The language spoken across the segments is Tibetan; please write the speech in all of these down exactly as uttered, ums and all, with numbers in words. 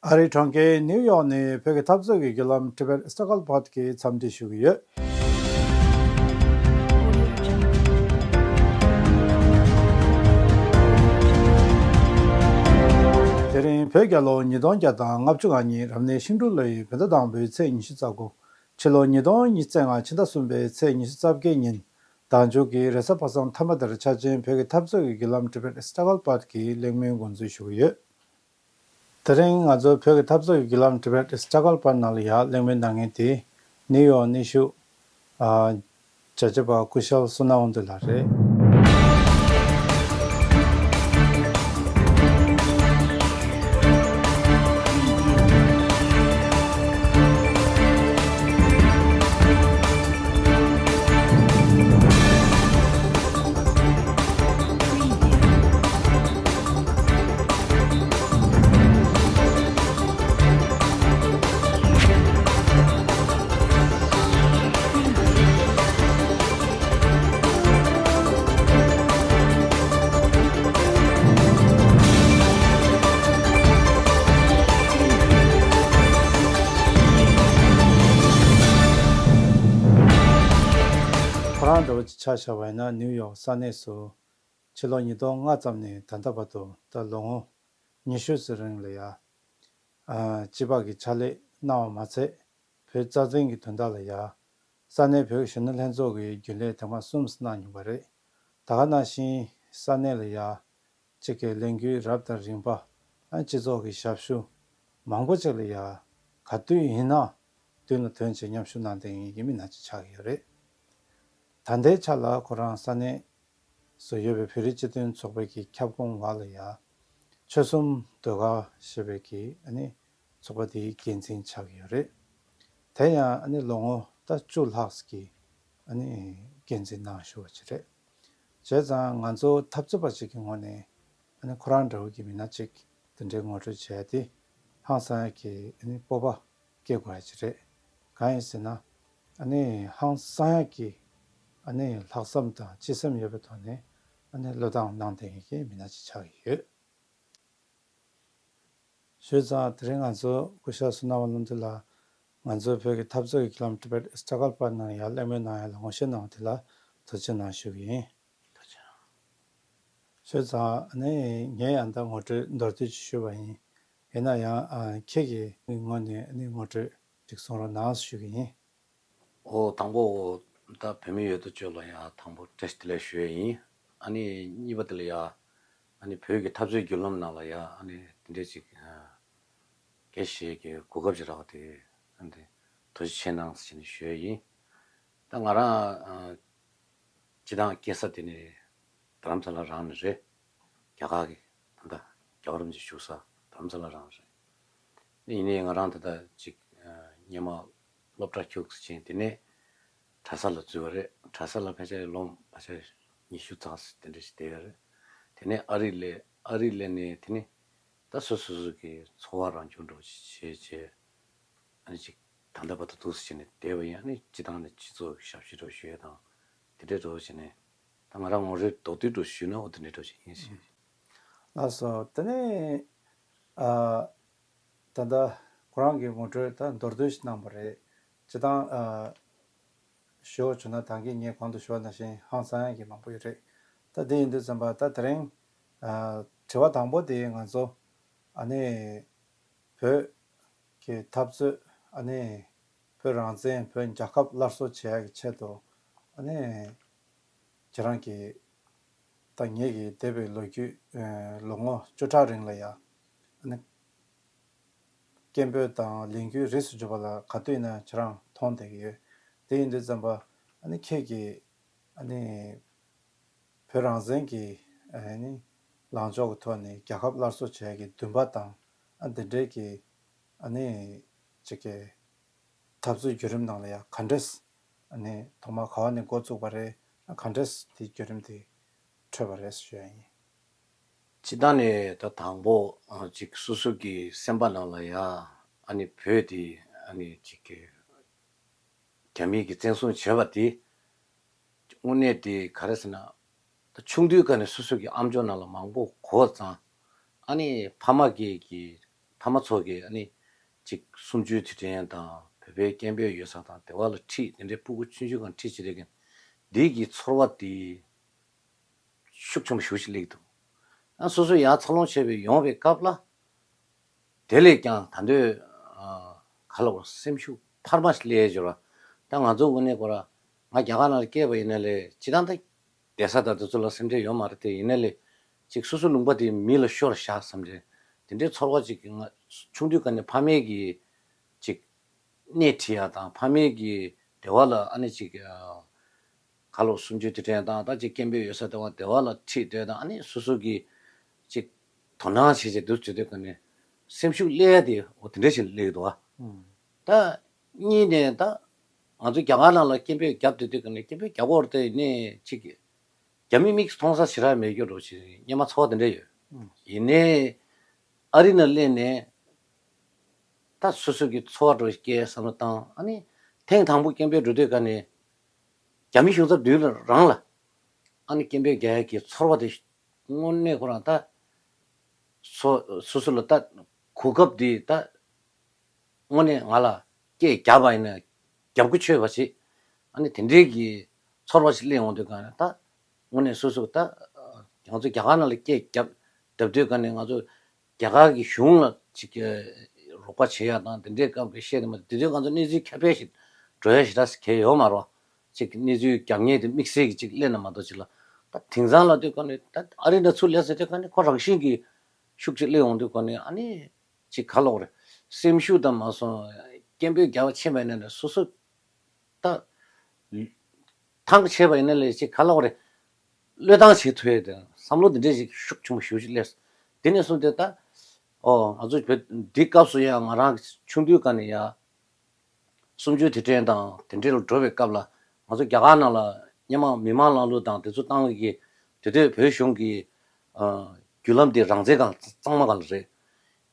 ཨ་རིའི་གྲོང་ཁྱེར་ནིའུ་ཡོག་ནས་བོད་ཀྱི་འཐབ་རྩོད་ཀྱི་བརྒྱུད་ལམ་Tibet Struggle Pod གིས་འཚམས་འདྲི་ཞུ་གི་ཡོད། དེ་རིང་བོད་རྒྱལ་ལོ་ཉིས་སྟོང་བརྒྱ་དང་ལྔ་བཅུ་ང་གཉིས་རབ་གནས་ཤིང་འབྲུག་ལོའི་བོད་ཟླ་དང་པོའི་ཚེས་ཉི་ཤུ་རྩ་དགུ། ཕྱི་ལོ་ཉིས་སྟོང་ཉི་ཤུ་རྩ་ལྔ་ཕྱི་ཟླ་གསུམ་པའི་ཚེས་ཉི་ཤུ་རྩ་བརྒྱད་ཉིན། ཟླ་མཇུག་གི་རེས་གཟའ་པ་སངས་ཐ་མ་དེར་འཆར་ཅན་བོད་ཀྱི་འཐབ་རྩོད་ཀྱི་བརྒྱུད་ལམ་Tibet Struggle Pod གི་གླེང་མོལ་འགོ་འཛུགས་ཞུ་གི་ཡོད། དེ་རིང་ང་ཚོའི་བོད་ཀྱི་འཐབ་རྩོད་ཀྱི་བརྒྱུད་ལམ་Tibet Struggle Pod ནང་ལ་ཡང་གླེང་མོལ་གནང་མཁན་དེ་ནིའུ་ཡོག་ནས་བཞུགས། ཨ། རྒྱ་ཆེ་བ་སྐུ་ཞབས་བསོད་ནམས་དབང་འདུས་ལགས་རེད། ཁོ་རང་འདྲ་བོ་ཅིག་ཆ་བཞག་པ་ཡིན་ན་ནིའུ་ཡོག་ས་གནས་སུ་ཕྱི་ལོ་ཉིས་སྟོང་ལྔ་ཙམ་ནས་ད་ལྟ་བར་དུ་ད་ལོ་ངོ་ཉི་ཤུ་ཙམ་རིང་ལ་ཡ། ཨ། སྤྱི་པ་གི་ཕྱག་ལས་གནང་བ་མ་ཚད། བོད་རྩ་འཛིན་གྱི་དོན་དག་ལ་ཡ། ས་གནས་བོད་ཀྱི་གཞོན་ནུ་ལྷན་ཚོགས་ཀྱི་རྒྱུན་ལས་དེ་མ་གསུམ་གནང་མྱོང་བ་རེད། ད་ག་ནང་བཞིན་ས་གནས་ལ་ཡ། གཅིག་གི་ལས་འགུལ་རབ་དང་རིམ་པ། ཨ། སྤྱི་ཚོགས་ཀྱི་ཞབས་ཞུ་མང་པོ་ཅིག་ལ་ཡ། ག་དུས་ཡིན་ན་མདུན་ལ་ཐོན་བྱས་མཉམ་ཞུགས་གནང་བསྡད་མཁན་གྱི་མི་སྣ་ཅིག་ཆགས་ཀྱི་ཡོད་རེད། ད་ལྟའི་ཆ་ལ་ཁོ་རང་ས་གནས་སུ་ཡོད་པའི་བོད་རིགས་སྤྱི་མཐུན་ཚོགས་པའི་གི་ཁྱབ་ཁོངས་འོག་ལ་ཡ། ཆོལ་གསུམ་ཟློས་གར་ཞེས་པའི་གི་ཨ་ནི་ཚོགས་པ་དེའི་འགན་འཛིན་ཆགས་ཀྱི་ཡོད་རེད། དེ་ཡང་ཨ་ནི་ལོ་ངོ་ད་བཅུ་ལྷག་གི་ཨ་ནི་འགན་འཛིན་གནང་བཞུགས་པ་ཅིག་རེད། བྱས་ཙང་ང་ཚོ་འཐབ་རྩོད་པ་ཅིག་གི་ངོས་ནས་ཨ་ནི་ཁོ་རང་འདྲ་བོ་གི་མི་སྣ་ཅིག་དེ་འདྲའི་ངོ་སྤྲོད་བྱས་ཏེ་ཧང་སང་ཡག་གི་ཨ་ནི་སྤོབས་པ་སྐྱེ་དགོས་ཡ་ཅིག་རེད། གང་ཡིན་ཟེར་ན། ཨ་ནི་ཧང་སང་ཡག་གི་ཨ་ནི་ལྷག་བསམ་དང་སྤྱི་སེམས་ཡོད་པའི་ཐོག་ནས་ཨ་ནི་བློས་བཏང་གནང་བསྡད་མཁན་གྱི་མི་སྣ་ཅིག་ཆགས་ཀྱི་ཡོད། བྱས་ཙང་དེ་རིང་ང་ཚོ་སྐུ་ཞབས་བསོད་ནམས་དབང་འདུས་ལགས་ང་ཚོའི་བོད་ཀྱི་འཐབ་རྩོད་ཀྱི་བརྒྱུད་ལམ་Tibet Struggle Pod ནང་ཡར་གླེང་མོལ་གནང་ཡ་ལ་ངོ་ཤེས་གནང་བ་དེ་ལ་ཐུགས་རྗེ་གནང་ཞུ་གི་ཡིན། ཐུགས་རྗེ་གནང་། བྱས་ཙང་ཨ་ནི་ངས་ཡང་ད་ངོ་སྤྲོད་མདོར་བསྡུས་ཅིག་ཞུས་པ་ཡིན། ཡིན་ན་ཡང་ཨ། ཁྱེད་ཀྱི་ངོས་ནས་ཨ་ནི་ངོ་སྤྲོད་ཅིག་གསུང་རོགས་གནང་ཞུ་གི་ཡིན། ཨོ། དང་པོ་ད་བོད་མི་ཡོད་དོ་ཅོག་ལ་ཡ་དང་པོ་བཀྲ་ཤིས་བདེ་ལེགས་ཞུ་ཡས་ཡིན། ཨ་ནི་གཉིས་པ་དེ་ལ་ཡ། ཨ་ནི་བོད་ཀྱི་འཐབ་རྩོད་བརྒྱུད་ལམ་ནང་ལ་ཡ་ཨ་ནི་དེ་འདྲས་ཅིག་ཨ། དགེ་བཤེས་ཀྱི་གོ་སྐབས་ཅིག་རག་པ་དེ་ཨ་ནི་ཐུགས་རྗེ་ཆེ་གནང་ཟེར་ནས་ཞུ་ཡས་ཡིན། ད་ང་རང་ཨ། སྤྱི་བཏང་སྐྱེས་ས་དེ་ནི་རྡ་རམ་ས་ལ་རང་ནས་རེད། རྒྱ་གར་གྱི་ད་ལྟ་རྒྱལ་བ་རིན་པོ་ཆེ་བཞུགས་ས་རྡ་རམ་ས་ལ་རང་རེད། ཡིན་ནའི་ང་རང་ད་ལྟ་ཅིག་ཨ། སྔོན་མ་སློབ་གྲྭ་ཁྱུག་ཙམ་ཕྱིན། དེ་ནས་གྲྭ་ས་ལ་འཛུལ་བ་རེད། གྲྭ་ས་ལ་ཕལ་ཆེར་ལོ་ཕལ་ཆེར་ཉི་ཤུ་ཙམ་དེ་འདྲ་ཞིག་བསྡད་ཡོད་རེད། དེ་ནས་ཨ་རིར་སླེབས། ཨ་རིར་སླེབས་ནས་དེ་ནས་ད་སོ་སོ་སོ་གི་འཚོ་བ་རང་སྐྱོང་འདྲ་བོ་ཅིག་བྱས་བྱས། ཨ་ནི་ཅིག་ད་ལྟ་བར་དུ་འདུག་སེ་བྱས་ནས་བསྡད་པ་ཡིན། ཨ་ནི་སྤྱི་བཏང་ནས་སྤྱི་ཚོགས་ཞབས་ཞུ་འདྲ་བོ་ཞུ་ཡས་དང་དེ་འདྲའི་འདྲ་བོ་བྱས་ནས། ད་ང་རང་ངོ་སྤྲོད་མདོར་བསྡུས་འདྲ་བོ་ཞུས་ན་འོ་དེ་འདྲའི་འདྲ་བོ་ཞིག་ཡིན་ཞེས། ལགས་སོ། དེ་ནས་ཨ། ད་ལྟ་ཁོ་རང་གི་ངོ་སྤྲོད་ད་མདོར་བསྡུས་ཤིག་གནང་བ་རེད། སྤྱི་བཏང་ཨ། ཞུ་བ་བྱུང་ན་ད་གིན་ངས་གོང་དུ་ཞུ་བ་ནང་བཞིན་ཧང་སང་ཡག་གི་མང་པོ་ཡོད་རེད། ད་དེ་ཡིན་དུས་ཙམ་པ་ད་དེ་རིང་ཨ། དྲི་བ་དང་པོ་དེ་ང་ཚོ་ཨ་ནི་བོད་ཀྱི་འཐབ་རྩོད། ཨ་ནི་བོད་རང་བཙན། བོད་རྒྱལ་ཁབ་སླར་གསོ་བྱེད་ཡག་གི་ཆེད་དུ། ཨ་ནི་ཁྱེད་རང་གིས་ད་ངེད་ཀྱི་འདས་པའི་ལོ་རྒྱུས་ཨ། ལོ་ངོ་བཅུ་ཕྲག་རིང་ལ་ཡ། ཨ་ནི་སྐད་འབོད་དང་ལས་འགུལ་རིས་སུ་གྱུར་པ་ལ་ག་དུས་ཡིན་ན་ཁྱེད་རང་མཐོང་བསྡད་ཀྱི་ཡོད། དེ་ཡིན་དུས་ཙམ་པ་ཨ་ནི་ཁྱེད་ཀྱིས་ཨ་ནི་བོད་རང་བཙན་གྱི་ཨ་ནི་ལངས་ཕྱོགས་ཀྱི་ཐོག་ནས་རྒྱལ་ཁབ་སླར་གསོ་བྱེད་ཡག་གི་འདུན་པ་དང་། ཨ། འདི་འདྲའི་གི་ཨ་ནི་ཅིག་གི་འཐབ་རྩོད་བརྒྱུད་རིམ་ནང་ལ་ཡ་ག་འདྲས། ཨ་ནི་ཐོག་མ་ག་བ་ནས་འགོ་བཙུགས་པ་རེད། ཨ། ག་འདྲས་དེ་བརྒྱུད་རིམ་དེ་འཕྲོད་པ་རེད་ཞུ་ཡ་ཡིན། སྤྱི་བཏང་ནས་ད་དང་པོ་ཨ། ཅིག་སོ་སོ་གི་སེམས་པ་ནང་ལ་ཡ་ཨ་ནི་བོད་དེ་ཨ་ནི་ཅིག་གི་རྒྱ་མི་གིས་བཙན་བཟུང་བྱས་པ་དེ་དངོས་གནས་དེ་ག་རེ་ཟེར་ན། ད་ཆུང་དུས་ཀ་ནས་སོ་སོ་གི་ཨམ་ཅོག་ནང་ལ་མང་པོ་གོ་ཙང་། ཨ་ནི་ཕ་མ་གིས་ཀྱི་ཕ། ཕ་མ་ཚོ་གིས་ཨ་ནི་ཅིག་གསུམ་བཅུའི་དུས་དྲན་དང་བོད་པའི་སྐད་འབོད་ཡོད་ས་དང་དེ་བ་ལ་ཁྲིད། དེ་འདྲའི་སྤུ་གུ་ཆུང་ཆུང་སྒང་ཁྲིད་བྱེད་རེས་ཀྱི་འདི་གི་ཚོར་བ་དེ་ཤུགས་ཆེན་པོ་ཞེ་པོ་ཅིག་སླེབས་འདུག་ཨ་སོ་སོ་ཡར་འཚར་ལོངས་བྱས་པའི་ཡོང་བའི་སྐབས་ལ། དེ་ལས་ཀྱང་ད་དུང་ཨ་ག་ལ་བར་སེམས་ཤུགས་འཕར་མ་ཞིག་སླེབས་ཡོད་ར། ད་ང་ཚོ་དངོས་གནས་ཁོ་ར་ང་རྒྱ་གར་ནང་ལ་སྐྱེས་པ་ཡིན་ན་ལས་སྤྱིར་བཏང་ད་བསྡད་ས་དང་དེ་ཚོ་ལ་སེམས་ཁྲལ་ཡོད་མ་རེད་དེ། ཡིན་ན་ལས་ཅིག་སོ་སོ་ལུང་པ་དེ་མི་ལ་ཤོར་བཞག་བསམ་དེ་དེ་འདྲའི་ཚོར་བ་ཅིག་ང་ཆུང་དུས་ཀ་ནས་ཕ་མས་ཀྱིས་ཅིག་སྣེ་ཁྲིད་ཡ་དང་ཕ་མས་ཀྱིས་དེ་བ་ལ་ཨ་ནི་ཅིག་ཨ་ག་ལོ་གསུམ་བཅུའི་དུས་དྲན་དང་ད་ཅིག་སྐད་འབོད་ཡོད་ས་དེ་བ་དེ་བ་ལ་ཁྲིད་སྡོད་དང་ཨ་ནི་སོ་སོ་གིས་ཅིག་དོ་སྣང་བྱེད་བྱེད་འདུག་བྱེད་དུས་ཀ་ནས་སེམས་ཤུགས་སླེབས་ཡ་དེ་འོ་དེ་འདྲ་ཞིག་སླེབས་འདུག་ཨ། ད་གཉིས་ནས་ད་ང་ཚོ་རྒྱ་གར་ནང་ལ་སྐད་འབོད་བརྒྱབ་སྡོད་དུས་ཀ་ནས་སྐད་འབོད་རྒྱག་གོ་རེད་དེ་ནས་ཅིག་རྒྱ་མི་མིག་མཐོང་ས་ཞེ་དྲག་མེད་རྒྱུ་འདྲ་ཞིག་སྙན་མ་ཚོར་བ་དེ་འདྲ་ཡོད། ཡིན་ནའི་ཨ་རི་ནང་སླེབས་ནས་ད་སོ་སོ་གི་ཚོར་བ་འདྲ་ཞིག་སྐྱེ་བསམ་བློ་བཏང་ཨ་ནི་ཐེངས་དང་པོ་སྐད་འབོད་འགྲོ་དུས་ཀ་ནས་རྒྱ་མི་གཞུང་ཚབ་མདུན་ལ་རང་ལ་ཨ་ནི་སྐད་འབོད་རྒྱག་ཡ་གི་ཚོར་བ་དེ་དངོས་གནས་ཁོ་རང་ད་སོ་སོ་སོ་ལ་ད་གོ་སྐབས་དེ་ད་དངོས་གནས་ང་ལ་སྐད་བརྒྱབ་པ་ཡིན་ན་རྒྱབ་ཁུ་ཆོད་པ་ཞིག་ཨ་ནི་དེ་འདྲའི་གི་ཚོར་བ་ཞིག་སླེབས་འོང་དུས་ག་ནས་ད་དངོས་གནས་སོ་སོ་ད་ང་ཚོ་རྒྱ་གར་ནང་ལ་སྐད་བརྒྱབ་བརྒྱབ་དུས་ག་ནས་ང་ཚོ་རྒྱ་གར་གི་གཞུང་ལ་ཅིག་རོགས་པ་བྱེད་ཡ་དང་དེ་འདྲའི་སྐབས་ཀྱི་བཤད་དེ་མ་དེ་དུས་ང་ཚོ་གནས་ཚུལ་ཁྱབ་སྤེལ་ཞིག་འགྲོ་ཡ་ཞིག་ད་གལ་ཡོད་མ་རེད། ཅིག་གནས་ཚུལ་རྒྱབ་ངེས་དེ་དམིགས་བསལ་གྱི་ཅིག་སླེབས་ན་མ་གཏོགས་ཅིག་ལ་ད་དེང་སང་ལ་དུས་ག་ནས་ད་ཨ་རི་ནང་ཚུར་སླེབས་ཟེར་དུས་ག་ནས་ཁོ་རང་བཞིན་གྱི་ཤུགས་ཅིག་སླེབས་འོང་དུས་ག་ནས་ཨ་ནི། ཅིག་ག་ལོག་རེད། སེམས་ཤུགས་དང་མ་སོང་སྐད་འབོད་རྒྱག་པ་ཕྱིན་པ་ཡིན་ན་ནི་སོ་སོ་ད་ཐང་ཆད་པ་ཡིན་ན་ལས་ཅིག་ག་ལོག་རེད། བློས་བཏང་བྱེད་ཐུབ་ཡས་དང་བསམ་བློ་འདི་འདྲས་ཞིག་ཤུགས་ཆེན་པོ་ཞེ་པོ་ཞིག་སླེབས། དེ་ནས་བཟུང་སྟེ་ད་ཨོ་ང་ཚོ་བོད་འདི་སྐབས་སུ་ཡང་ང་རང་གི་ཆུང་དུས་ག་ནས་ཡ། གསུམ་བཅུའི་དུས་དྲན་དང་དེ་འདྲ་ལ་འགྲོ་བའི་སྐབས་ལ་ང་ཚོ་རྒྱ་གར་ནང་ལ་སྔོན་མ་མི་མང་ལངས་ལུགས་དང་དེ་ཚོ་བཏང་བའི་གི་དེ་དུས་བོད་གཞུང་གི་ཨ་བརྒྱུད་ལམ་དེ་རང་བཙན་སྒང་གཙང་མ་སྒང་ལ་རེད།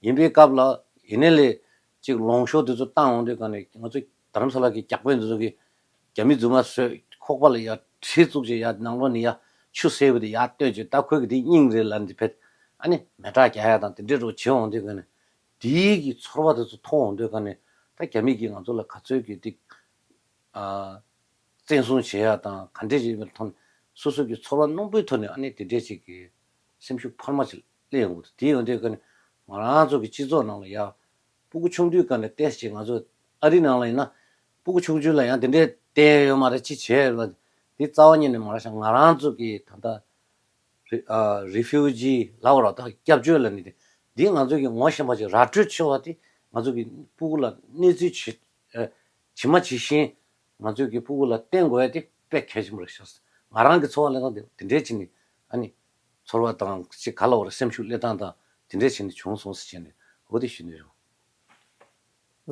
ཡིན་པའི་སྐབས་ལ་ཡིན་ནའི་ལས་ཅིག་ལོངས་ཤོག་དེ་ཚོ་བཏང་འོང་དུས་ག་ནས་ང་ཚོ་རྡ་རམ་ས་ལ་གི་རྒྱག་དཔོན་དེ་ཚོ་གི་རྒྱ་མི་རྫུན་མ་བཟོས་ཁོག་པ་ལ་ཡར་གྲི་བཙུགས་བྱས་ཡར་ནང་ལོགས་ནས་ཡར་ཆུ་བསྲེས་པ་དེ་ཡར་བཏོན་བྱས་ད་ཁོས་གི་དེ་སྙིང་རེད་ལབ་ནས་ཕེབས་ཨ་ནི་མེ་སྲེག་རྒྱག་ཡ་དང་དེ་འདྲ་རུ་བྱེད་འོང་དུས་ག་ནས། དེའི་གི་ཚོར་བ་དེ་ཚོ་མཐོང་འོང་དུས་ག་ནས་ད་རྒྱ་མི་གིས་ང་ཚོ་ལ་ག་ཚོད་ཀྱི་ཏིག་ཨ་བཙན་བཟུང་བྱེད་ཡ་དང་ག་འདྲས་བྱེད་པའི་ཐོག་ནས་སོ་སོ་གི་ཚོར་བ་རྣོན་པོའི་ཐོག་ནས་ཨ་ནི་དེ་འདྲས་ཅིག་གི་སེམས་ཤུགས་འཕར་མ་ཅིག་སླེབས་ཡོང་གི་འདུག་དེ་ཡོང་དུས་ག་ནས་ང་རང་ཚོ་གི་སྤྱི་ཚོགས་ནང་ལ་ཡ་སྤུ་གུ་ཆུང་དུས་ག་ནས་ཏོག་ཙམ་ང་ཚོ་ཨ་རི་ནང་ལ་ཡིན་ན་སྤུ་གུ་ཆུང་ཆུང་ལ་ཡང་དེ་འདྲས་བསྟན་ཡོད་མ་རེད་ཅི་བྱས་ཡོད་ལ་དེ་རྩ་བ་ཉིད་ནས་མ་རེད་ཤག་ང་རང་ཚོ་གི་ད་ལྟ། རི་ཨ་རི་ཕིའུ་ཇི་ལབ་ར་ད་སྐྱབས་བཅོལ་ལ་ནི་དེ་འདི་ང་ཚོ་གི་ངོ་ཤེས་པ་ཅིག་ར་སྤྲོད་ཆེ་བ་དེ་ང་ཚོ་གི་སྤུ་གུ་ལ་གནས་ཚུལ་ཇི་ཨ་ཇི་མ་ཇི་བཞིན་ང་ཚོ་གི་སྤུ་གུ་ལ་བསྟན་དགོས་ཡ་དེ་དཔེ་གལ་ཆེན་པོ་རེད་ཤག་ང་རང་གི་ཚོར་བ་ལ་ད་དེ་འདྲས་ཅིག་ནི་ཨ་ནི་ཚོར་བ་དང་ཅིག་ག་ལ་བ་རེད་སེམས་ཤུགས་སླེབས་སྟངས་དང་དེ་འདྲས་ཅིག་ནི་བྱུང་སོང་ཟེར་བྱས་ནས་འོ་དེ་ཞུ་ནི་རེད།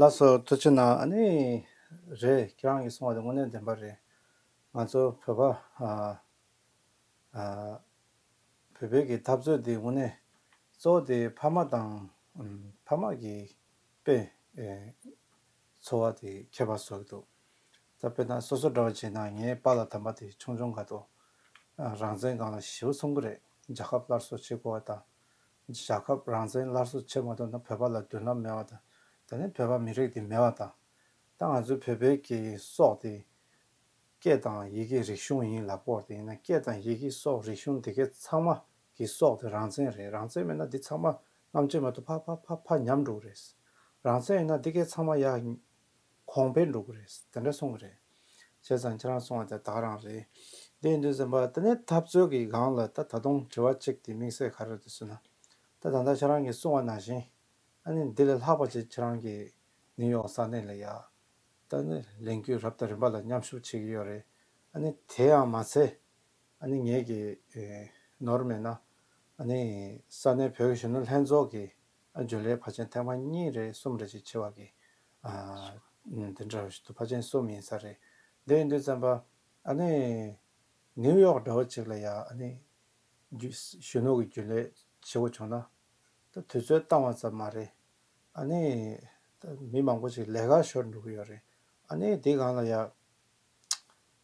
ལགས་སོ་ཐུགས་རྗེ་གནང་། ཨ་ནི་རེད་ཁྱེད་རང་གིས་གསུངས་པ་དེ་དངོས་གནས་བདེན་པ་རེད། ང་ཚོ་བོད་པ་ཨ་ཨ་བོད་པའི་གི་འཐབ་རྩོད་དེ་དངོས་གནས་གཙོ་བོ་དེ་ཕ་མ་དང་ཨམ་ཕ་མ་གི་དཔེ་ཨེ་འཚོ་བ་དེ་ཁྱད་པར་བཟོ་གི་འདུག་ད་དཔེར་ན་སོ་སོ་འདྲ་བ་བྱས་ན་ངའི་པཱ་ལགས་དམ་པ་དེ་ཆུང་ཆུང་སྒང་དུ་ཨ་རང་བཙན་སྒང་ལ་ཞེ་པོ་གསུང་གི་རེད། རྒྱལ་ཁབ་སླར་གསོ་བྱེད་དགོས་པ་དང་། རྒྱལ་ཁབ་རང་བཙན་སླར་གསོ་བྱེད་མ་ཐུབ་ན་བོད་པ་ལ་མདུན་ལམ་མེད་པ་དང་། དེ་ནས་བོད་པ་མི་རིགས་དེ་མེད་པ་དང་། ད་ང་ཚོའི་བོད་པའི་གི་སྲོག་དེ་སྐད་དང་ཡི་གེ་རིག་གཞུང་ཡིན་ལབ་ཀྱི་ཡོད་རེད། དེ་ཡིན་ན་སྐད་དང་ཡི་གེ་སྲོག་རིག་གཞུང་དེ་གའི་ཚང་མ་གི་སྲོག་དེ་རང་བཙན་རེད། རང་བཙན་མེད་ན་འདི་ཚང་མ་ནམ་རྒྱུན་མ་གཏོགས་ཕ་ཕ་ཕ་ཕ་ཉམས་འགྲོ་གི་རེད། རང་བཙན་ཡིན་ན་འདི་གའི་ཚང་མ་ཡ་གོང་འཕེལ་འགྲོ་གི་རེད། དེ་འདྲ་གསུང་གི་རེད། བྱས་ཙང་ཁྱེད་རང་གསུང་བ་དེ་ད་ག་རང་རེད། དེ་ཡིན་དུས་ཙམ་པ་དེ་ནས་འཐབ་རྩོད་ཀྱི་སྒང་ལ་ད་ད་དུང་དྲི་བ་གཅིག་དེ་དམིགས་བསལ་ག་རེ་རེད་ཟེར་ན། ད་ད་ལྟ་ཁྱེད་རང་གིས་གསུང་བ་ནང་བཞིན་ཨ་ནི་འདི་ལས་ལྷག་པ་ཅིག་ཁྱེད་རང་གིས་ནིའུ་ཡོག་ས་གནས་ལ་ཡ་ད་ནི་ལས་འགུལ་རབ་དང་རིམ་པ་ལ་མཉམ་ཞུགས་བྱེད་ཀྱི་ཡོད་རེད། ཨ་ནི་དེ་ཡང་མ་ཚད་ཨ་ནི་ངེད་ཀྱི་ནོར་མེད་ན་ཨ་ནི་ས་གནས་བོད་ཀྱི་གཞོན་ནུ་ལྷན་ཚོགས་ཀྱི་ཨ་རྒྱུན་ལས་ཕལ་ཆེར་ཐེངས་མ་གཉིས་རེད་གསུམ་རེད་ཅིག་ཆེ་བ་གི་ཨ་དེ་འདྲ་ཞིག་ཏུ་ཕལ་ཆེར་གསུམ་ཡིན་ས་རེད། དེ་ཡིན་དུས་ཙམ་པ་ཨ་ནི་ནིའུ་ཡོག་འདྲ་བོ་ཅིག་ལ་ཡ་ཨ་ནི་རྒྱུ་གཞོན་ནུ་གི་རྒྱུན་ལས་བྱེད་དགོས་བྱུང་ན་ད་དུས་ཚོད་བཏང་བ་ཙམ་མ་རེད། ཨ་ནི་ད་མི་མང་པོ་ཅིག་ལས་ཀ་ཤོར་འགྲོ་གི་ཡོད་རེད། ཨ་ནི་དེ་སྒང་ལ་ཡ་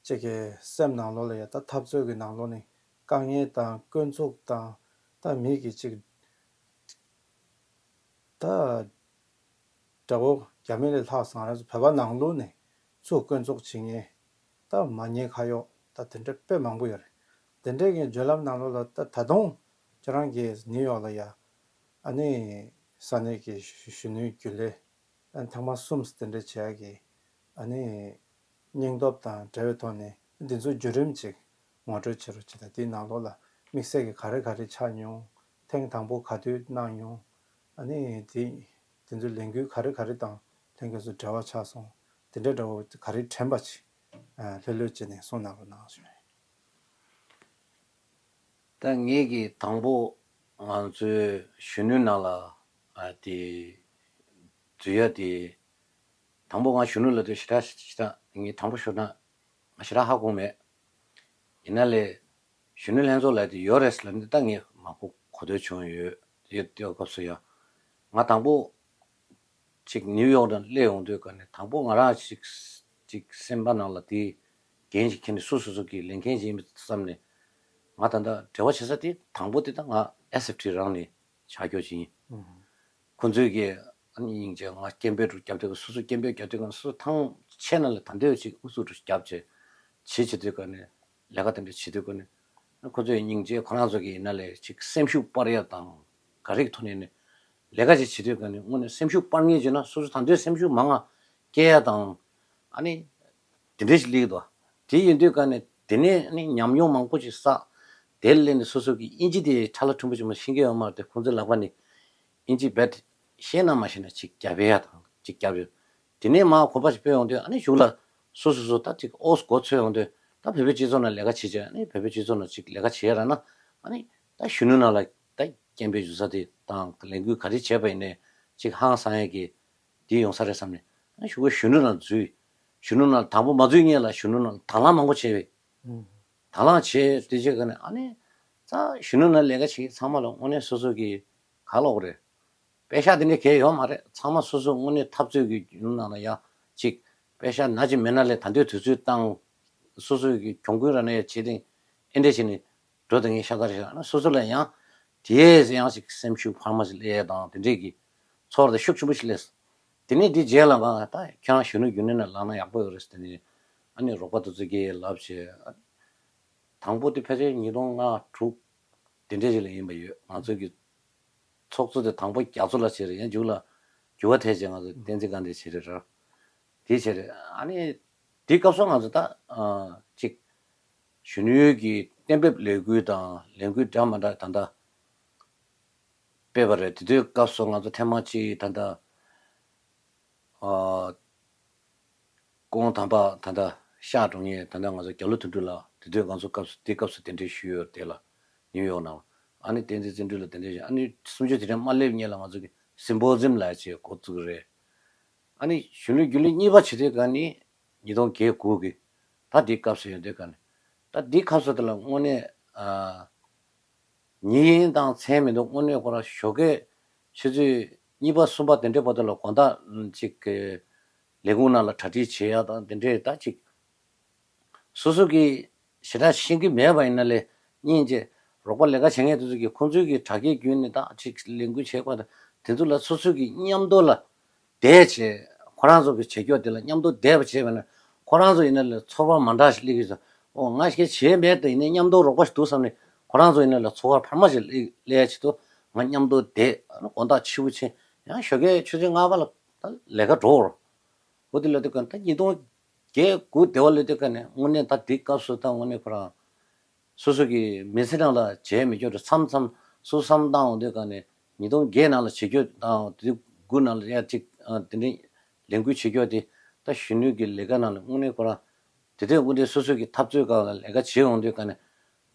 ཅིག་གི་སེམས་ནང་ལོགས་ལ་ཡ་ད་འཐབ་རྩོད་ཀྱི་ནང་ལོགས་ནས་དཀའ་ངལ་དང་སྐྱོན་འཛུགས་དང་ད་མི་གི་ཅིག་ད་དགྲ་བོ་རྒྱ་མི་ལས་ལྷག་སང་རེད། བོད་པ་ནང་ལོགས་ནས་ཚུར་བསྐོ་འཛུགས་བྱེད་མཁན་ད་མ་ཉེས་ཁ་གཡོག་ད་དེ་འདྲ་དཔེ་མང་པོ་ཡོད་རེད། དེ་འདྲའི་གི་བརྒྱུད་ལམ་ནང་ལོགས་ལ་ད་ད་དུང་ཁྱེད་རང་གི་ནིའུ་ཡོག་ལ་ཡ་ཨ་ནི་ས་གནས་ཀྱི་གཞོན་ནུའི་རྒྱུན་ལས་ཨ་ཐེངས་མ་གསུམ་དེ་འདྲ་བྱེད་ཡ་གི་ཨ་ནི་སྙིང་སྟོབས་དང་འབྲེལ་བའི་ཐོག་ནས་འདི་ཚོ་བརྒྱུད་རིམ་ཅིག་ངོ་སྤྲོད་བྱེད་རོགས་བྱེད་དང་། དེའི་ནང་ལོགས་ལ་དམིགས་བསལ་གྱི་ག་རེ་ག་རེ་ཆགས་མྱོང་། ཐེངས་དང་པོ་ག་དུས་གནང་མྱོང་། ཨ་ནི་དེ་དེ་ཚོའི་ལས་འགུལ་ག་རེ་ག་རེ་དང་ལྷན་རྒྱས་ཚོ་འབྲེལ་བ་ཆགས་སོང་། དེ་འདྲའི་འདྲ་བོ་ག་རེ་དྲན་པ་ཅིག་ལྷོད་ལྷོད་བྱས་ནས་གསུང་གནང་རོགས་གནང་ཞུ། ད་ངེད་ཀྱིས་དང་པོ་ང་ཚོའི་གཞོན་ནུའི་ནང་ལ་ཨ་དེ་འཛུལ་ཡ་དེ། དང་པོ་ང་གཞོན་ནུ་ལབ་དུས་ཞེ་དྲག་ཞེ་དྲག་ངས་དང་པོ་ཤོར་ན་ང་ཞེ་དྲག་ཧ་གོ་མེད། ཡིན་ན་ལས་གཞོན་ནུ་ལྷན་ཚོགས་ལབ་དེ་ཡོད་རེད་ཟེར་ལབ་ནས་ད་ངས་མང་པོ་གོ་ཐོས་བྱུང་ཡོད། ཡོད་དེའི་སྐབས་སུ་ཡང་ང་དང་པོ་ཅིག་ནིའུ་ཡོག་ནང་སླེབས་ཡོང་དུས་ག་ནས་དང་པོ་ང་རང་ཅིག་ཅིག་སེམས་པ་ནང་ལ་དེ་འགན་ཞིག་འཁྱེར་ནས་སུ་སོ་སོ་གི་ལས་འགན་ཞིག་ཡིན་པ་བསམ་ནས། ང་ད་ལྟ་འབྲེལ་བ་བྱེད་ས་དེ་དང་པོ་དེ་ད་ང་ཨེས་ཨེཕ་ཊི་རང་ནས་ཆ་རྒྱུ་ཅིག་ཡིན། ཁོ་ཚོས་ཀྱི་ཨ་ནི་སྙིང་རྗེ་ང་སྐད་འབོད་རུ་རྒྱབ་དུས་སོ་སོ་སྐད་འབོད་རྒྱབ་དུས་ག་སོ་སོ་ཐང་ཆད་ན་ལས་ད་འདོད་ཅིག་ཨུ་ཚུགས་རུ་རྒྱབ་བྱས་བྱེད་བྱེད་དུས་ག་ནས་ལས་ཀ་དེ་འདྲ་བྱེད་དུས་ག་ནས་ཁོ་ཚོས་སྙིང་རྗེ་ཁོ་རང་ཚོ་གི་ཡིན་ན་ལས་ཅིག་སེམས་ཤུགས་སྤར་ཡ་དང་ག་རེ་གི་ཐོག་ནས་ནས་ལས་ཀ་ཅིག་བྱེད་དུས་ག་ནས་དངོས་ནས་སེམས་ཤུགས་སྤར་ངེས་བྱས་ན་སོ་སོ་ད་འདོད་སེམས་ཤུགས་མང་ང་སྐྱེ་ཡ་དང་ཨ་ནི། དེ་འདྲས་ཞིག་སླེབས་འདུག་དེ་ཡིན་དུས་ཀ་ནས་དེ་ནས་ནི་ཉམས་མྱོང་མང་པོ་ཞིག་བསགས། དེ་ལས་ནི་སོ་སོ་གི་དབྱིན་ཇི་དེ་ཁྲ་ལ་ཁྲིམ་པོ་ཅིག་མ་ཤེས་ཀྱི་ཡོད་མ་རེད་དེ། ཁོང་ཚོའི་ལག་པ་ནས་དབྱིན་ཇི་རྦད་ཤེས་ན་མ་ཤེས་ན་ཅིག་རྒྱབ་ཡ་དང་ཅིག་རྒྱབ་ཡོད། དེ་ནས་མར་གོམ་པ་ཞིག་སྤོས་ཡོང་དུས་ཨ་ནི་གཞུག་ལ་སོ་སོ་སོ་ད་ཅིག་ཨོ་སི་མགོ་ཚོས་ཡོང་དུས་ད་བོད་པའི་སྤྱི་ཚོགས་ནང་ལས་ཀ་བྱེད་བྱས། ཨ་ནི་བོད་པའི་སྤྱི་ཚོགས་ནང་ཅིག་ལས་ཀ་བྱེད་ཡ་རག་ན་ཨ་ནི་ད་གཞོན་ནུ་ནང་ལ་ད་སྐད་འབོད་ཞུ་ས་དེ་དང་ལས་འགུལ་ག་རེ་བྱས་པ་ཡིན་ནའི་ཅིག་ཧང་སང་ཡ་གི་དེ་ཡོང་ས་རེད་བསམ་ནས། ཨ་ནི་གཞུག་གུ་གཞོན་ནུ་ནང་འཛུལ། གཞོན་ནུ་ནང་དང་པོ་མ་འཛུལ་སྔོན་ལ་གཞོན་ནུ་ནང་དང་བླངས་མང་པོ་བྱས་པས། དང་བླངས་བྱས་དེ་བྱས་ག་ནས་ཨ་ནི་ད་གཞོན་ནུ་ནང་ལས་ཀ་བྱེད་ཚང་མ་ལ་དངོས་གནས་སོ་སོ་གི་ག་ལབ་དགོས་རེད། པེ་ཤག་དེ་འདྲ་གང་ཡང་ཡོད་མ་རེད། ཚང་མ་སོ་སོ་དངོས་གནས་འཐབ་རྩོད་ཀྱི་ཡུལ་ནང་ལ་ཡ་ཅིག་པེ་ཤག་ན་ཅིག་མེད་ན་ལས་ད་འདོད་དུས་ཚོད་བཏང་། སོ་སོ་གི་གྱོང་གུན་རག་ན་ཡ་བྱེད་དེ་ཨེ་འདྲ་བྱས་ནས་འགྲོ་དང་ངས་ཤ་སྟག་རེད་ཤག་ན་སོ་སོ་ལ་ཡང་དེས་ཡང་ཞིག་སེམས་ཤུགས་འཕར་མ་ཞིག་སླེབས་ཡས་དང་དེ་འདྲས་ཀྱི་ཚོར་བ་དེ་ཤུགས་ཆེན་པོ་ཞིག་སླེབས། དེ་ནས་དེ་རྗེས་ལ་ང་ད་ཁྱེད་རང་གཞོན་ནུ་རྒྱུན་ལས་ནང་ལངས་ན་ཡག་པོ་ཡོད་རེད་ཟེར། དེ་ནས་ཨ་ནི་རོགས་པ་དེ་ཚོ་གིས་ལབ་བྱས། དང་པོ་དེ་ཕལ་ཆེར་ཉིས་སྟོང་ལྔ་དྲུག་དེ་འདྲས་ཞིག་ལ་ཡིན་པ་ཡོད། ང་ཚོ་གི་ཚོགས་གཙོ་དེ་དང་པོ་རྒྱ་མཚོ་ལགས་བྱས་རེད། ཡང་མཇུག་ལ་འགྱུར་བ་ཐེབས་བྱས་ང་ཚོ་བསྟན་འཛིན་དགའ་ལྡན་བྱས་རེད་ར། དེ་བྱས་རེད། ཨ་ནི་དེའི་སྐབས་སུ་ང་ཚོ་ད་ཨ་ཅིག་གཞོན་ནུའི་གི་གཏན་འབེབས་ལས་འགུལ་དང་ལས་འགུལ་འདྲ་མ་འདྲ་ད་ལྟ་སྤེལ་བ་རེད། དེ་དུས་སྐབས་སུ་ང་ཚོ་ཐེངས་མ་གཅིག་ད་ལྟ་ཨ་སྐུ་ངོ་དམ་པ་ད་ལྟ་གཤེགས་འགྲོ་མཁན་ད་ལྟ་ང་ཚོ་རྒྱ་ལོ་དོན་གྲུབ་ལགས་དེ་དུས་ང་ཚོ་སྐབས་སུ་དེ་སྐབས་སུ་གདན་འདྲེན་ཞུས་ཡོད་དེ་ལ་ནིའུ་ཡོག་ནང་ལ། ཨ་ནི་བསྟན་འཛིན་བརྩོན་འགྲུས་ལགས་གདན་འདྲེན་ཞུས། ཨ་ནི་གསུམ་བཅུ་དེ་རིང་མ་སླེབས་སྔོན་ལ་ང་ཚོ་གི་སིམ་པོ་ཛིམ་ལབ་ཡ་ཅིག་འགོ་བཙུགས་རེད། ཨ་ནི་གཞོན་ནུ་རྒྱུན་ལས་གཉིས་པ་བྱེད་དུས་ག་ནི་ཉིས་སྟོང་བརྒྱད་དགུ་གི་ད་འདི་སྐབས་སུ་ཡོང་དུས་ག་ནི་ད་འདི་སྐབས་སུ་དེ་ལ་དངོས་གནས་ཨ། ཉིན་དང་མཚན་མི་འདུག་དངོས་གནས་ཁོ་རང་ཞོགས་ཀས་ཆུ་ཚོད་གཉིས་པ་གསུམ་པ་དེ་འདྲའི་བར་དུ་ལ་དགོང་དག་ཅིག་གི་ལས་ཁུངས་ནང་ལ་གྲ་སྒྲིག་བྱེད་ཡ་དང་དེ་འདྲའི་ད་ཅིག་སོ་སོ་གིས་ཞེ་དྲག་ཤེས་ཀྱི་མེད་པ་ཡིན་ན་ལས་སྙིང་རྗེ་རོགས་པ་ལས་ཀ་བྱེད་མཁན་དེ་ཚོ་གིས་ཁོང་ཚོའི་གི་དྲ་རྒྱའི་བརྒྱུད་ནས་ད་ཅིག་ལས་འགུལ་བྱེད་དགོས་དང་དེ་ཚོ་ལ་སོ་སོ་གི་མཉམ་དུ་ལ་བསྡད་བྱས། ཁོ་རང་ཚོ་གི་བྱེད་སྐྱོ་དེ་ལ་མཉམ་དུ་བསྡད་པ་བྱས་པ་ན་ཁོ་རང་ཚོ་ཡིན་ན་ལ་ཚོར་བ་མ་འདྲ་ཞིག་སླེབས་ཀྱི་ཡོད། ཨོ་ང་ཞིག་བྱས་མེད་དེ་ཡིན་ནའི་མཉམ་དུ་རོགས་པ་ཞིག་འདུག་བསམ་ནས་ཁོ་རང་ཚོ་ཡིན་ན་ལ་ཚོར་བ་འཕར་མ་ཞིག་སླེབས་ཡ་ཆེད་དུ་ང་མཉམ་དུ་བསྡད་དགོང་དག་ཕྱི་པོ་ཕྱིན་ཡང་ཞོགས་ཀའི་ཆུ་ཚོད་ལྔ་པ་ལ་ད་ལས་ཀ་འགྲོ་འོ། འོ་དེ་ལ་དེ་ག་ད་ཉིས་སྟོང་བརྒྱད་དགུ་དེ་བ་ལ་དེ་ག་ནས་དངོས་གནས་ད་དེ་སྐབས་སུ་ད་དངོས་གནས་ཁོ་རང་སོ་སོ་གི་མི་ཚེ་ནང་ལ་བྱས་མི་སྐྱོ་རེད། མཚམས་མཚམས་སུ་བསམ་བཏང་འོང་དུས་ག་ནས་ཉིས་སྟོང་བརྒྱད་ནང་ལ་བྱེད་སྐྱོ་དང་དེ་དགུ་ནང་ལ་ཡ་གཅིག་དེ་འདྲའི་ལས་འགུལ་བྱེད་སྐྱོ་དེ་ད་གཞོན་ནུའི་གི་ལས་ཀ་ནང་ལ་དངོས་གནས་ཁོ་རང་དེ་དུས་དངོས་གནས་སོ་སོ་གི་འཐབ་རྩོད་སྒང་ལ་ལས་ཀ་བྱེད་འོང་དུས་ག་ནས་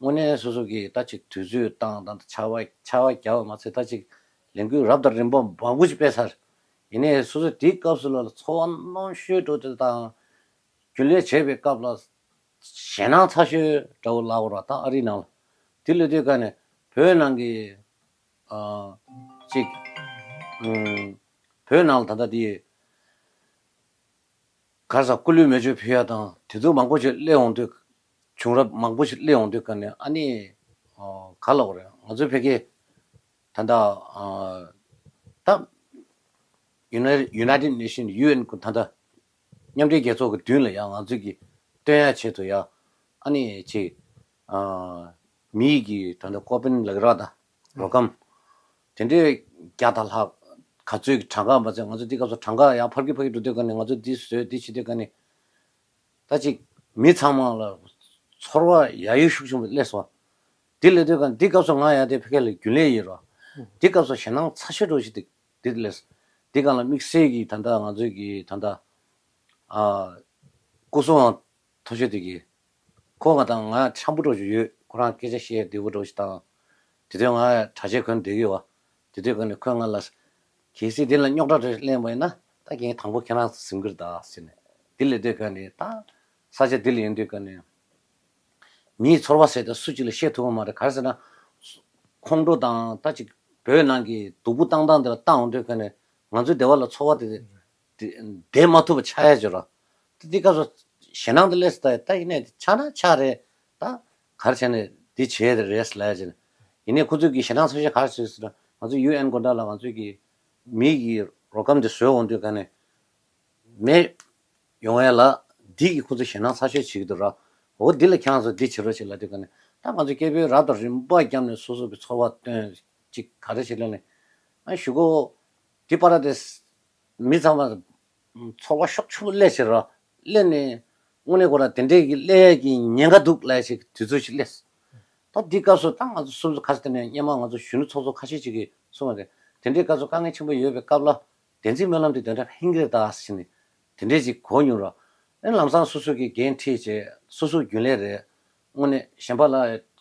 དངོས་གནས་སོ་སོ་གི་ད་ཅིག་དུས་ཚོད་བཏང་དང་ཆར་པ་ཆར་པ་བརྒྱབ་པ་མ་ཚད་ད་ཅིག་ལས་འགུལ་རབ་དང་རིམ་པ་མང་པོ་ཞིག་སྤེལ་ཚར། ཡིན་ནའི་སོ་སོ་དེའི་སྐབས་སུ་ལ་ཚོར་བ་གནོན་ཤོས་འགྲོ་དེ་དང་རྒྱུན་ལས་བྱེད་པའི་སྐབས་ལ་ཞེད་སྣང་ཚ་ཤོས་འདྲ་བོ་ལབ་དགོས་རེད་ད་ཨ་རིའི་ནང་ལ། དེ་ལས་དུས་ག་ནས་བོད་ནང་གི་ཨ་ཅིག་ཨུམ་བོད་ནང་ལ་ད་ལྟ་དེ་ག་རེ་ཟ་སྐུ་ལུས་མེ་མཆོད་ཕུལ་ཡ་དང་དེ་ཚོ་མང་པོ་ཞིག་སླེབས་འོང་དུས་བྱུང་རབས་མང་པོ་ཞིག་སླེབས་འོང་དུས་ག་ནས་ཨ་ནི་ཨ་ག་ལབ་དགོས་རེད། ང་ཚོའི་ཕ་གི་ད་ལྟ་ཨ་ད་ United United Nation UN གི་ད་ལྟ་མཉམ་འབྲེལ་རྒྱལ་ཚོགས་ཀྱི་མདུན་ལ་ཡང་ང་ཚོས་ཀྱི་སྟོན་ཡ་ཆེད་དུ་ཡང་ཨ་ནི་ཅིག་ཨ་མི་ཡི་གི་ད་ལྟ་ཀོ་པན་ལག་ར་དང་རོ་སྒམ་དེ་འདྲའི་བརྒྱ་དང་ལྷག་ག་ཚོད་ཀྱི་གྲངས་ཀ་མ་ཚད། ང་ཚོ་འདི་སྐབས་སུ་གྲངས་ཀ་ཡང་འཕར་གི་འཕར་གི་འགྲོ་དུས་ཀ་ནས་ང་ཚོ་འདི་བཟོས་འདི་བྱེད་དུས་ཀ་ནས། ད་ཅིག་མི་ཚང་མ་ལ་ཚོར་བ་ཡ་ཡོ་ཤུགས་ཆེན་པོ་སླེབས་སོང་། དེ་ལས་དུས་གང་འདི་སྐབས་སུ་ང་ཡ་དེ་ཕ་གི་ལ་རྒྱུན་ལས་ཡིན་རོ། འདི་སྐབས་སུ་ཞེད་སྣང་ཚ་ཤོས་འགྲོ་ཞིག་འདི་འདི་ལས། འདི་གང་ལ་དམིགས་བསལ་གྱི་ད་ལྟ་ང་ཚོའི་གི་ད་ལྟ་ཨ་སྐུ་སྲུང་མཐོ་ཤོས་དེ་གི་ཁོ་ང་དང་ང་འཆམ་པོ་འགྲོ་ཞིག་ཡོད། ཁོ་རང་སྐད་ཆ་བཤད་བདེ་པོ་འགྲོ་ཞིག་དང་། དེ་དུས་ང་གྲྭ་ཆས་གོན་བསྡད་ཀྱི་ཡོད་པ། དེ་དུས་ཀ་ནས་ཁོས་ང་ལ། གལ་སྲིད་དེ་ལ་རྙོག་དྲ་རེ་གླེང་བ་ཡིན་ན་ད་ངས་དང་པོ་ཁྱེད་རང་ཟིན་གྱི་རེད་ད་ཟེར་ནས། དེ་ལས་དུས་ཀ་ནས་ད་ས་ཆ་དེ་ལ་ཡིན་དུས་ཀ་ནས། མིའི་ཚོར་བ་ཟེར་དེ་སུ་གཅིག་ལ་བཤད་ཐུབ་པ་མ་རེད། ག་རེ་ཟེར་ན། ཁོང་ཁྲོ་དང་ད་ཅིག་བོད་ནང་གི་སྡུག་པོ་བཏང་སྟངས་དེ་ལ་བཏང་འོང་དུས་ཀ་ནས་ང་ཚོའི་བདེ་བ་ལ་ཚོར་བ་དེ་དེ་བསྡད་མ་ཐུབ་པ་ཆགས་ཡ་ཅིག་རེད། དེ་དེ་སྐབས་སུ་ཞེད་སྣང་དེ་སླེབས་སོང་། ད་ད་ཡིན་ནའི་ཆགས་ན་ཆགས་རེད། ད་ག་རེ་བྱས་ནས་འདི་བྱས་དེ་རེད་ལབ་ཡ་ཅིག་ཡིན་ནའི་ཁོ་ཚོས་ཀྱི་ཞེད་སྣང་ཚ་ཤོས་ག་རེ་བྱས་ཟེར་ན། ང་ཚོ་ཡུ་ཨེན་སྐུ་དྲག་ལ་ང་ཚོས་ཀྱི་མི་གི་རོ་སྒམ་དེ་བཟོས་འོང་དུས་ཀ་ནས། མེད་ཡོང་ཡ་ལ་འདི་གི་ཁོ་ཚོ་ཞེད་སྣང་ཚ་ཤོས་བྱེད་ཀྱི་འདུག་ར། འོ་འདི་ལ་ཁྱེད་རང་ཚོ་འདི་བྱེད་རོགས་བྱེད་ལབ་དུས་ཀ་ནས། ད་ང་ཚོ་སྐད་འབོད་རབ་དང་རིམ་པ་བརྒྱབ་ནས་སོ་སོ་གི་ཚོར་བ་སྟོན་ཅིག་ག་རེ་བྱེད་ལབ་ནས། ཨ་ཞུ་གོ། འདི་པར་དེ་མི་ཚང་མ་ཚོར་བ་ཤུགས་ཆེན་པོ་སླེབས་ཕྱིར་ར། སླེབས་ནས་དངོས་གནས་ཁོ་རང་དེ་འདྲས་ཀྱི་སླེབས་ཡས་ཀྱི་ཉེན་ཁ་འདུག་ལབ་ཡས་ཞིག་དུས་ཚོད་ཅིག་སླེབས། ད་འདི་སྐབས་སུ་ད་ང་ཚོ་སོ་སོ་ཁ་ཤས་དེ་ནས་སྔོན་མ་ང་ཚོ་གཞོན་ནུ་ཚོགས་གཙོ་ཁ་ཤས་ཅིག་གིས་གསུངས་པ་རེད། དེ་འདྲའི་སྐབས་སུ་དཀའ་ངལ་ཆེན་པོ་ཡོད་པའི་སྐབས་ལ། བདེན་ཚིག་སྨོན་ལམ་དེ་དོན་དག་ཕན་གྱི་རེད་ད་ཟེར་ནས་དེ་འདྲས་ཅིག་གོ་མྱོང་ར། ཨེ་ལམ་སང་སོ་སོ་གི་འགན་འཁྲི་བྱས། སོ་སོ་རྒྱུན་ལས་རེད། དངོས་གནས་གཞན་པ་ལ་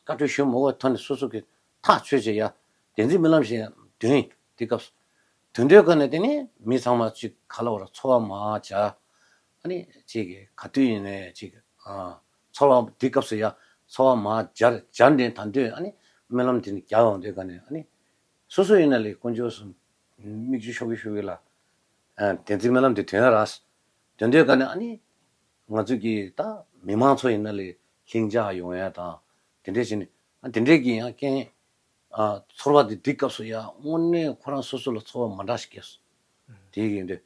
བཀའ་འཁྲོལ་ཞུ་མ་དགོས་ཐོག་ནས་སོ་སོ་གི་ཐག་ཆོད་བྱས་ཡ། བདེན་ཚིག་སྨོན་ལམ་ཞིག་འདོན་ཡིན་དེ་སྐབས་སུ། དོན་དོན་ཁ་ནས་དེ་ནི་མི་ཚང་མ་ཅིག་ག་ལ་བར་ཚོར་བ་མར་སྦྱར། ཨ་ནི་ཅིག་ག་དུས་ཡིན་ནའི་ཅིག་ཨ་ཚོར་བ་འདི་སྐབས་སུ་ཡ་ཚོར་བ་མར་སྦྱར་སྦྱར་ནས་ད་དུས་ཨ་ནི་སྨོན་ལམ་དེ་ནི་རྒྱག་ཡོང་དུས་ཀ་ནས། ཨ་ནི་སོ་སོ་ཡིན་ན་ལས་དཀོན་མཆོག་གསུམ་མིག་ཆུ་ཤོག་གི་ཤོག་གི་ལ། ཨ་བདེན་ཚིག་སྨོན་ལམ་དེ་དོན་ར། དོན་དུས་ཀ་ནས་ཨ་ནི་ང་ཚོ་གི་ད་མི་མང་ཚོ་ཡིན་ན་ལས་ལྷིང་འཇགས་ཡོང་ཡ་དང་དེ་འདྲས་བྱས་ནས། ཨ་དེ་འདྲས་ཀྱི་ཡང་རྐྱེན། ཨ་ཚོར་བ་དེ་འདི་སྐབས་སུ་ཡང་དངོས་གནས་ཁོ་རང་སོ་སོ་ལ་ཚོར་བ་མ་འདྲ་ཞིག་སྐྱེས་སོང་། དེ་ཡིན་དུས་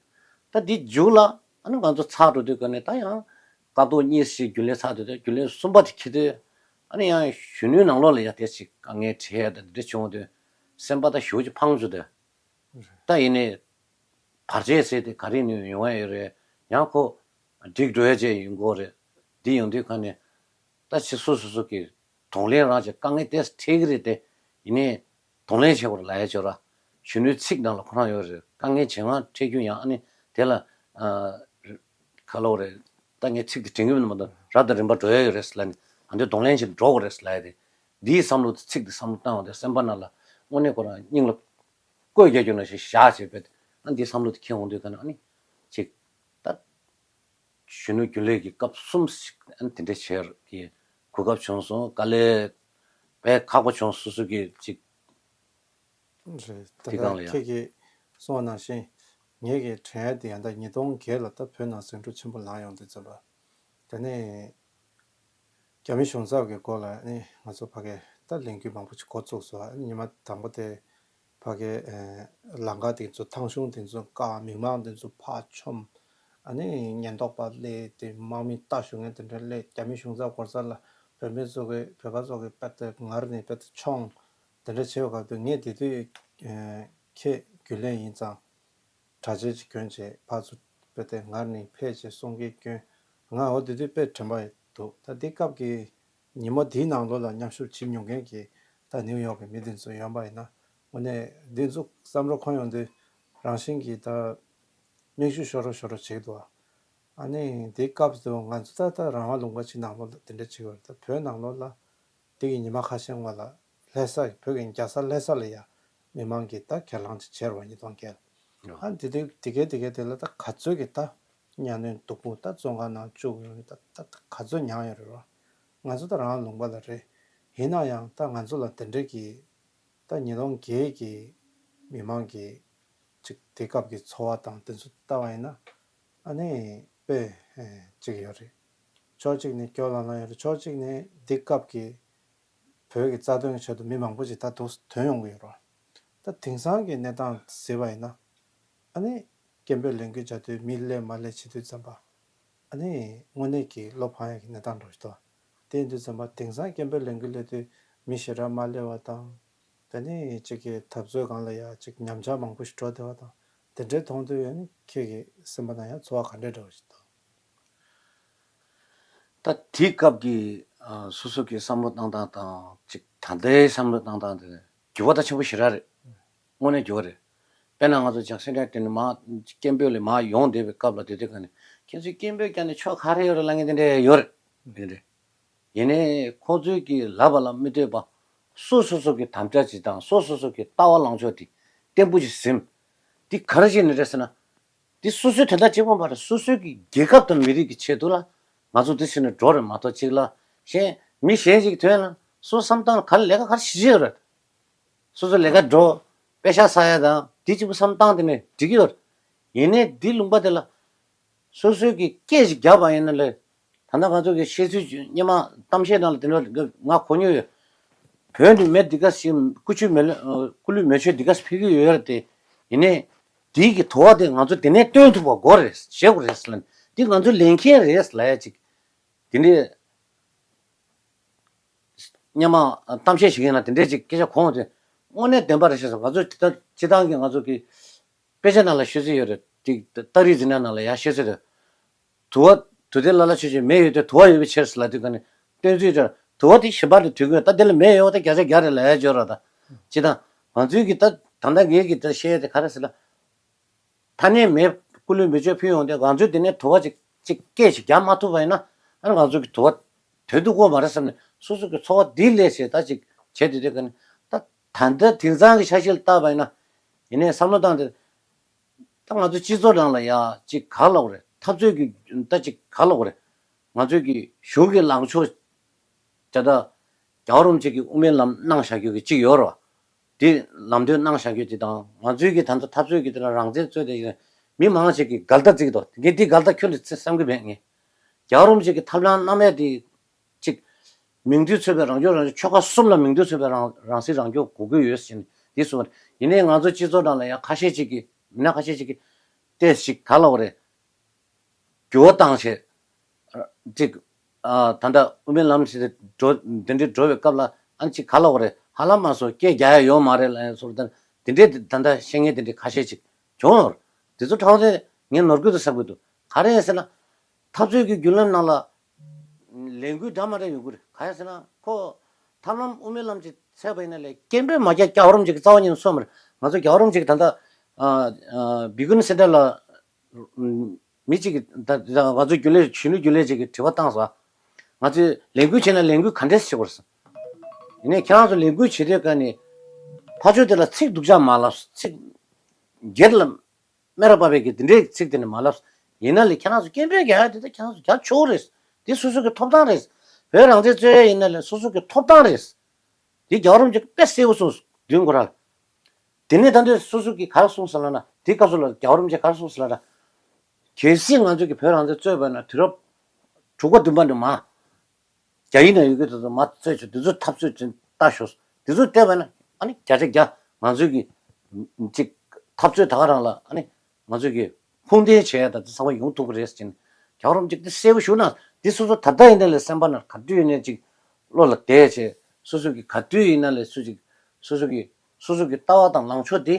ད་འདི་མཇུག་ལ་ཨ་ནི་ང་ཚོ་ཚར་འགྲོ་དུས་ཀ་ནས་ད་ཡང་ཀ་ཏོ་གཉིས་ཤིག་རྒྱུན་ལས་ཚར་དུས། ད་རྒྱུན་ལས་གསུམ་པ་དེ་འཁྱེར་དུས་ཨ་ནི་ཡང་གཞོན་ནུའི་ནང་ལོགས་ལ་ཡང་དེ་ཞིག་དཀའ་ངལ་འཕྲད་ཡ་ད་འདི་འདྲ་བྱུང་དུས་སེམས་པ་ད་ཞེ་པོ་ཅིག་ཕངས་བྱུང་དུས། ད་ཡིན་ནའི་བར་ཆད་ཟེར་དེ་ག་རེ་ནས་ཡོང་ཡ་ཡོད་རེད། ཡང་ཁོ་འགྲིག་འགྲོ་ཡ་ཅིག་ཡིན་དགོས་རེད། འདི་ཡོང་དུས་ཀ་ནས་ད་ཕྱི་སོ་སོ་སོ་གི་གདོང་ལེན་རང་བྱས། དཀའ་ངལ་དེ་འཕྲད་ཀྱི་རེད་དེ། ཡིན་ནའི་གདོང་ལེན་བྱེད་དགོས་རེད་ལབ་ཡ་ཅིག་ཡོད་ར། གཞོན་ནུའི་ཚིག་ནང་ལ་ཁོ་རང་ཡོད་རེད། དཀའ་ངལ་ཇེ་མང་འཕྲད་རྒྱུ་ཡང་ཨ་ནི་དེ་ལ་ཨ་ག་ལབ་དགོས་རེད། ད་ངས་ཚིག་དེ་དྲན་གྱི་མི་འདུག་མ་གཏོགས་རབ་དང་རིམ་པ་འགྲོ་ཡ་ཡོད་རེད་ལབ་ནས། ཨ་འདི་གདོང་ལེན་བྱེད་འགྲོ་དགོས་རེད་ལབ་ཡ་དེ། འདིའི་བསམ་བློ་དེ་ཚིག་དེ་བསམ་བློ་བཏང་བ་དེ་སེམས་པ་ནང་ལ་དངོས་གནས་ཁོ་རང་སྙིང་ལ་བཀོད་རྒྱག་རྒྱུ་ནང་བཞིན་བཞག་བྱས་པས། ཨ་འདིའི་བསམ་བློ་དེ་འཁྱེར་འོང་དུས་ཀ་ནས་ཨ་ནི་ཅིག་ད་གཞོན་ནུ་རྒྱུན་ལས་ཀྱི་སྐབས་གསུམ་ཞིག་ཨ་ནི་དེ་འདྲ་བྱེད་ཀྱི་གོ་སྐབས་བྱུང་སོང་། དཀའ་ལས་དཔེ་ཁག་པོ་བྱུང་། སོ་སོ་གི་ཅིག་རེད། ད་དེ་གང་ལ་ལྟ་ཡང་ཁྱེད་ཀྱིས་གསུངས་པ་ནང་བཞིན་ངེད་ཀྱི་དྲན་ཡ་དེ་ཡང་ད་ཉིས་སྟོང་བརྒྱད་ལ་ད་བོད་ནང་ཟིང་འཁྲུག་ཆེན་པོ་ལངས་ཡོང་དུས་ཙམ་པ། དེ་ནས་རྒྱ་མི་གཞུང་ཚབ་ཀྱི་སྐོར་ལ་ནི་ང་ཚོ་ཕ་གི་ད་ལས་འགུལ་མང་པོ་ཅིག་འགོ་བཙུགས་སོང་། ཉི་མ་དང་པོ་དེ་ཕ་གི་ཨེ་ལམ་ཁ་དེ་ཚོ་ཐང་གཞུང་དེ་ཚོ་བཀག་མི་མང་དེ་ཚོ་ཕར་མཆོངས། ཨ་ནི་ཉེན་རྟོག་པ་སླེབས་ཏེ་དམག་མི་རྟ་ཞོན་མཁན་དེ་འདྲ་སླེབས། རྒྱ་མི་གཞུང་ཚབ་སྐོར་ས་ལ་བོད་མི་ཚོ་གི་བོད་པ་ཚོ་གི་དཔེ་དེ་ངར་ནས་དཔེ་དེ་མཆོངས། དེ་འདྲ་བྱས་པའི་སྐབས་དུ་ངས་དེ་དུས་ཨེ་ཁྱེད་རྒྱུན་ལས་ཡིན་ཙང་། གྲྭ་ཆས་ཅིག་གྱོན་བྱས་ཕར་ཚུར་དཔེ་དེ་ངར་ནས་ཕེབས་བྱས་གསུང་སྐད་སྐྱོན། ང་འོ་དེ་དུས་དཔེ་དྲན་པ་འདུག་ད་དེ་སྐབས་ཀྱི་ཉིན་མོ་དེའི་ནང་ལོགས་ལ་མཉམ་ཞུགས་བྱེད་མྱོང་མཁན་གྱི་ད་ནིའུ་ཡོག་གི་མི་དེ་ཚོ་ཡོང་པ་ཡིན་ན། དངོས་གནས་འདི་ཚོ་བསམ་བློ་འཁོར་ཡོང་དུས་རང་བཞིན་གྱིས་ད་མིག་ཆུ་ཤོར་རོ་ཤོར་རོ་བྱེད་ཀྱི་འདུག་ཨ་ནི་དེ་སྐབས་སུ་ང་ཚོ་ད་ལྟ་རང་དབང་ལུང་པ་ཅིག་ནང་ལོགས་ལ་དེ་འདྲ་བྱེད་ཀྱི་ཡོད་རེད། ད་བོད་ནང་ལོགས་ལ་དེ་གི་ཉི་མ་ཁ་ཤས་སྔོན་ལ་ལྷ་ས་བོད་ཀྱི་རྒྱལ་ས་ལྷ་ས་ལ་ཡ་མི་མང་གིས་ད་གྱེན་ལངས་ཅིག་བྱས་རེད་པ། ཉིས་སྟོང་བརྒྱད་ལ། ཨ་དེ་དུས་དེ་གའི་དེ་གའི་དེ་ལ་ད་ག་ཚོད་ཀྱི་ད་གཉའ་གནོན་སྡུག་པོ་ད་བཙོན་ཁང་ནང་བཅུག་ཡོད་རེད། ད་ད་ག་ཚོད་མྱངས་ཡོད་རེད་པ། ང་ཚོ་ད་རང་དབང་ལུང་པ་ལ་རེད། ཡིན་ན་ཡང་ད་ང་ཚོ་ལ་དེ་འདྲའི་གི་ད་ཉིས་སྟོང་བརྒྱད་ཀྱི་མི་མང་གི་ཅིག་དེ་སྐབས་ཀྱི་འཚོ་བ་དང་དེ་ཚོ་ལྟ་བ་ཡིན་ན། ཨ་ནི་དཔེ་ཨེ་ཅིག་ཡོད་རེད། ཕྱོགས་གཅིག་ནས་སྐྱོ་ལང་ལང་ཡོད་རེད། ཕྱོགས་གཅིག་ནས་འདི་སྐབས་ཀྱི་བོད་ཀྱི་རྩ་དོན་གྱི་ཆེད་དུ་མི་མང་པོ་ཅིག་ད་དུང་ཐོན་ཡོང་གི་ཡོད་རེད། ད་དེང་སང་གི་གནས་སྟངས་གཟིགས་པ་ཡིན་ན། ཨ་ནི་ སྐད་འབོད་ལས་འགུལ་བྱ་དུས་མི་སླེབས་མ་སླེབས་བྱེད་དུས་ཙམ་པ། ཨ་ནི་དངོས་གནས་ཀྱི་བློ་ཕངས་ཡག་གི་གནས་སྟངས་འགྲོ་ཞིག་འདུག་དེ་ཡིན་དུས་ཙམ་པ་དེང་སང་སྐད་འབོད་ལས་འགུལ་སླེབས་དུས་མི་ཞེ་དྲག་མ་སླེབས་པ་དང་། དེ་ནས་གཅིག་གི་འཐབ་རྩོད་སྒང་ལ་ཡ་གཅིག་ཉམས་ཆག་མང་པོ་ཞིག་འགྲོ་བསྡད་པ་དང་། དེ་འདྲའི་མཐོང་དུས་ཡང་ཁྱེད་ཀྱི་སེམས་པ་ནང་ཡང་ཚོར་བ་ག་འདྲ་འདྲ་བོ་ཞིག་འདུག་ད་དེའི་སྐབས་ཀྱི་ཨ་སོ་སོ་གི་བསམ་བློ་བཏང་སྟངས་དང་གཅིག་ད་ལྟའི་བསམ་བློ་བཏང་སྟངས་དེ་འགྱུར་བ་ད་ཆེན་པོ་ཞེ་དྲག་རེད། དངོས་གནས་འགྱུར་བ་རེད། དཔེར་ན་ང་ཚོ་ཇག་སེ་འདྲ་དེ་ནི་མ་སྐད་འབོད་ལས་མ་ཡོང་བསྡད་པའི་སྐབས་ལ་དེ་དུས་ཀ་ནས་ཁྱེད་ཚོས་སྐད་འབོད་བརྒྱབ་ནས་ཆོ་ག་རེ་ཡོད་རེད་ལབ་མཁན་དེ་འདྲ་ཡོད་རེད། དེ་འདྲ། ཡིན་ནའི་ཁོང་ཚོའི་གི་ལབ་པ་ལ་མི་ལྟོས་པ། སོ་སོ་སོ་གི་དམ་བཅའ་ཅིག་དང་སོ་སོ་སོ་གི་ལྟ་བ་ལངས་ཕྱོགས་དེ་བརྟན་པོ་ཅིག་ཟིན། འདི་ག་རེ་བྱས་ནས་རེད་ཟེར་ན། འདི་སོ་སོའི་དོན་དག་གཅིག་པོ་མ་རེད། སོ་སོའི་གི་རྒྱལ་ཁབ་དང་མི་རིགས་ཀྱི་ཆེད་དུ་ལ་ང་ཚོ་འདི་བྱས་ནས་འགྲོ་རེད་མ་གཏོགས་གཅིག་ལ་གཞན་མི་གཞན་ཞིག་ཐོན་ན་སོ་བསམ་སྟངས་ག་ལ་ལས་ཀ་ག་རེ་བྱེད་ཀྱི་ཡོད་རེད། སོ་སོ་ལས་ཀ་འགྲོ། པེ་ཤག་བསགས་ཡ་དང་འདི་གཅིག་པུ་བསམ་སྟངས་དེ་ནས་འགྲིག་གི་ཡོད་རེད། ཡིན་ནའི་འདི་ལུང་པ་དེ་ལ་སོ་སོའི་གི་སྐད་ཅིག་བརྒྱབ་པ་ཡིན་ན་ལས། ད་ལྟ་ང་ཚོ་གི་བཤད་ཚུལ་སྔོན་མ་གཏམ་བཤད་ནང་ལ་དེ་འདྲ་ང་གོ་མྱོང་ཡོད། བོད་ནི་མི་འདི་ག་ཞིག་ཀུ་ཆུ་མེ་ལོ་ཀུ་ལུ་མེ་མཆོད་འདི་ག་ཞིག་ཕེབས་ཀྱི་ཡོད་རེད་དེ། ཡིན་ནའི་འདི་གི་དུ་བ་དེ་ང་ཚོ་དེ་ནས་སྟོན་ཐུབ་པ་དགོས་རེད་བྱེད་དགོས་རེད་ལབ་ནས་འདི་ང་ཚོ་ལས་འགན་རེད་ལབ་ཡ་ཅིག་དེ་འདྲས་སྔོན་མ་གཏམ་བཤད་བྱེད་མཁན་ལ་དེ་འདྲས་ཅིག་སྐད་ཆ་གོ་འོང་དུས་དངོས་གནས་བདེན་པ་རེད་ཤག་ང་ཚོ་སྤྱི་བཏང་གི་ང་ཚོ་གི་དཔེ་ཆ་ནང་ལ་ཤོད་ཚུལ་ཡོད་རེད། ཏིག་ཏ་རིག་འཛིན་གྲྭ་ནང་ལ་ཡར་ཤོད་ཚུལ་རེད། དུ་བ་དུ་དེ་ལ་ལ་ཆོས་ཅན་མེ་ཡོད་དེ་དུ་བ་ཡོད་པའི་ཕྱིར་ཟེར་ལབ་དུས་ཀ་ནས་སྟོན་ཚུལ་ཡོད་རེད། དུ་བ་དེ་གཞན་པ་དེ་དུས་ཀ་ད་དེ་ལ་མེ་ཡོད་དེ་བརྒྱ་ཆ་བརྒྱ་རེད་ལབ་ཡ་ཅོ་ར་ད། ཅི་ད་ང་ཚོའི་གི་ད་ད་ལྟ་ངེད་ཀྱི་ད་བཤད་ཡ་དེ་ག་རེ་ཟེར་ལ། ཐ་ནས་མེ་ཀུ་ལུ་མེ་མཆོད་ཕུལ་ཡོང་དེ་ང་ཚོས་དེ་ནས་དུ་བ་ཅིག་ཅིག་སྐད་ཅིག་རྒྱག་མ་ཐུབ་པ་ཡིན་ན་ཨ་ནི་ང་ཚོ་གི་དུ་བ་དོན་དུ་དགོས་མ་རེད་བསམ་ནས་སོ་སོ་གི་འཚོ་བ་འདི་ལས་བྱེད་ད་ཅིག་བྱེད་དུས་དེ་ག་ནས་ད། ད་ལྟ་དེང་སང་གི་ཆ་ཤས་ལ་བལྟས་པ་ཡིན་ན། ཡིན་ནའི་བསམ་བློ་བཏང་སྟེ། ད་ང་ཚོ་སྤྱི་ཚོགས་ནང་ལ་ཡ་གཅིག་ག་ལབ་དགོས་རེད། འཐབ་རྩོད་ཀྱི་ད་གཅིག་ག་ལབ་དགོས་རེད། ང་ཚོའི་གི་གཞུང་གི་ལངས་ཕྱོགས་ད་ལྟ་རྒྱལ་བ་རིན་པོ་ཆེ་གི་དབུ་མའི་ལམ་གནང་བཞག་རྒྱུ་གི་གཅིག་ཡོད་རེད་བ། དེ་ལམ་སྟོན་གནང་བཞག་རྒྱུ་དེ་དང་ང་ཚོའི་གི་ད་ལྟ་འཐབ་རྩོད་ཀྱི་དེ་ལ་རང་བཙན་རྩོད་དེ་མི་མང་ཞིག་གིས་འགལ་ཟླ་བརྩི་གི་འདུག་ངས་དེ་འགལ་ཟླ་ཁྱོན་ནས་བརྩི་བསམ་གི་མེད་ངས། རྒྱལ་བ་རིན་པོ་ཆེ་གི་ཐབས་ལམ་བསྣམས་ཡ་དེ། གཅིག་མིང་དོན་མཚུངས་པའི་རང་སྐྱོང་རང་བརྗོད་ཆོལ་ཁ་གསུམ་ལ་མིང་དོན་མཚུངས་པའི་རང་རང་སྲིད་རང་སྐྱོང་དགོས་ཀྱི་ཡོད་ཟེར་ནས་འདི་གསུངས་པ་རེད། ཡིན་ནའི་ང་ཚོ་སྤྱི་ཚོགས་ནང་ལ་ཡང་ཁ་ཤས་ཅིག་གིས་མི་སྣ་ཁ་ཤས་ཅིག་གིས་ཏོག་ཙམ་ག་ལབ་དགོས་རེད། འགྱུར་བ་བཏང་བྱས། གཅིག་ད་ལྟ་དབུ་མའི་ལམ་ཞིག་འགྲོ་འདི་འདྲའི་འགྲོ་བའི་སྐབས་ལ་ཨ་ནི་གཅིག་ག་ལབ་དགོས་རེད། ཧ་ལམ་མ་སོང་སྐད་རྒྱག་ཡ་ཡོད་མ་རེད་ལབ་ཡ་སོགས་དང་འདི་འདྲའི་ད་ལྟ་བཤད་མཁན་དེ་འདྲའི་ཁ་ཤས་ཅིག་བྱུང་ཡོད་རེད། དེ་ཚོ་ཁྲག་ཚེ་ངས་ནོར་གྱི་འདུག་བསམ་གྱི་འདུག་ག་རེ་ཡིན་ཟེར་ན། འཐབ་རྩོད་ཀྱི་བརྒྱུད་ལམ་ནང་ལ་ལས་འགུལ་འདྲ་མ་འདྲ་ཡོང་གི་རེད། གང་ཡིན་ཟེར་ན་ཁོ་ཐབས་ལམ་དབུ་མའི་ལམ་གྱི་ཚད་པ་ཡིན་ན་ལས་སྐད་འབོད་མ་རྒྱག་རྒྱལ་བ་རིན་པོ་ཆེ་གི་རྩ་བ་ཉིད་ནས་གསུངས་མ་རེད། ང་ཚོ་རྒྱལ་བ་རིན་པོ་ཆེ་གི་ད་ལྟ་བི་ཀུན་སེ་འདྲ་ལ་མི་གཅིག་གིས་ད་ང་ཚོ་རྒྱུན་ལས་གཞོན་ནུ་རྒྱུན་ལས་གཅིག་གིས་དྲི་བ་བཏང་སོང་། ང་ཚོས་ལས་འགུལ་བྱས་ན་ལས་འགུལ་ག་འདྲས་བྱེད་དགོས་རེད། ཡིན་ནའི་ཁྱེད་རང་ཚོ་ལས་འགུལ་བྱེད་དུས་ཀ་ནས་ཕར་ཕྱོགས་དེ་ལ་ཚིག་སྡུག་ཅག་མ་ལབ། ཚིག་སྒེར་ལ། སྨད་ར་བབས་པའི་གི་དེ་འདྲའི་ཚིག་དེ་ནི་མ་ལབ། ཡིན་ན་ལས་ཁྱེད་རང་ཚོ་སྐད་འབོད་རྒྱག་ཡ་དེ་ད་ཁྱེད་རང་ཚོ་རྒྱག་ཆོག་རེད། དེ་སོ་སོ་གི་ཐོབ་ཐང་རེད། བོད་རང་བཙན་རྩོད་ཡ་ཡིན་ན་ལས་སོ་སོ་གི་ཐོབ་ཐང་རེད། དེ་རྒྱལ་བ་རིན་པོ་ཆེ་དཔེ་གསལ་པོ་གསུངས་མདུན་སྐོར་ར། དེ་ནས་ད་འདོད་སོ་སོ་གི་ག་རེ་གསུངས་ཟེར་ལབ་ན་དེ་སྐབས་སུ་ལ་རྒྱལ་བ་རིན་པོ་ཆེ་ག་རེ་གསུངས་ཟེར་ལབ་ན། གལ་སྲིད་ང་ཚོ་གི་བོད་རང་བཙན་རྩོད་པ་ན་དུས་རབས་དྲུག་པ་བདུན་པ་ནས་མ། རྒྱ་ཡིག་ནང་ཡོད་ཀྱི་དེ་ཚོ་མ་རྩོད་ཆོག་དེ་ཚོ་འཐབ་རྩོད་ཅིག་ལྟ་ཤོག་དེ་ཚོ་བལྟས་པ་ན་ཨ་ནི་བརྒྱ་ཆ་བརྒྱ་ང་ཚོའི་གི་ཅིག་འཐབ་རྩོད་ད་ག་རང་ལ་ཨ་ནི་ང་ཚོའི་གི་ཕུགས་འདུན་བྱས་ཡ་ད་དེ་ཚང་མ་ཡོང་ཐུབ་ཀྱི་རེད་ཟེར་ནས་རྒྱལ་བ་རིན་པོ་ཆེ་དེ་གསལ་པོ་ཞུ་ན་འདི་སོ་སོ་ད་ལྟ་ཡིན་ན་ལས་སེམས་པ་ན་ག་དུས་ཡིན་ན་ཅིག་བློ་ལ་བསྡད་བྱས་སོ་སོ་གི་ག་དུས་ཡིན་ན་ལས་སུ་ཅིག་སོ་སོ་གི་སོ་སོ་གི་ལྟ་བ་དང་ལངས་ཕྱོགས་དེ།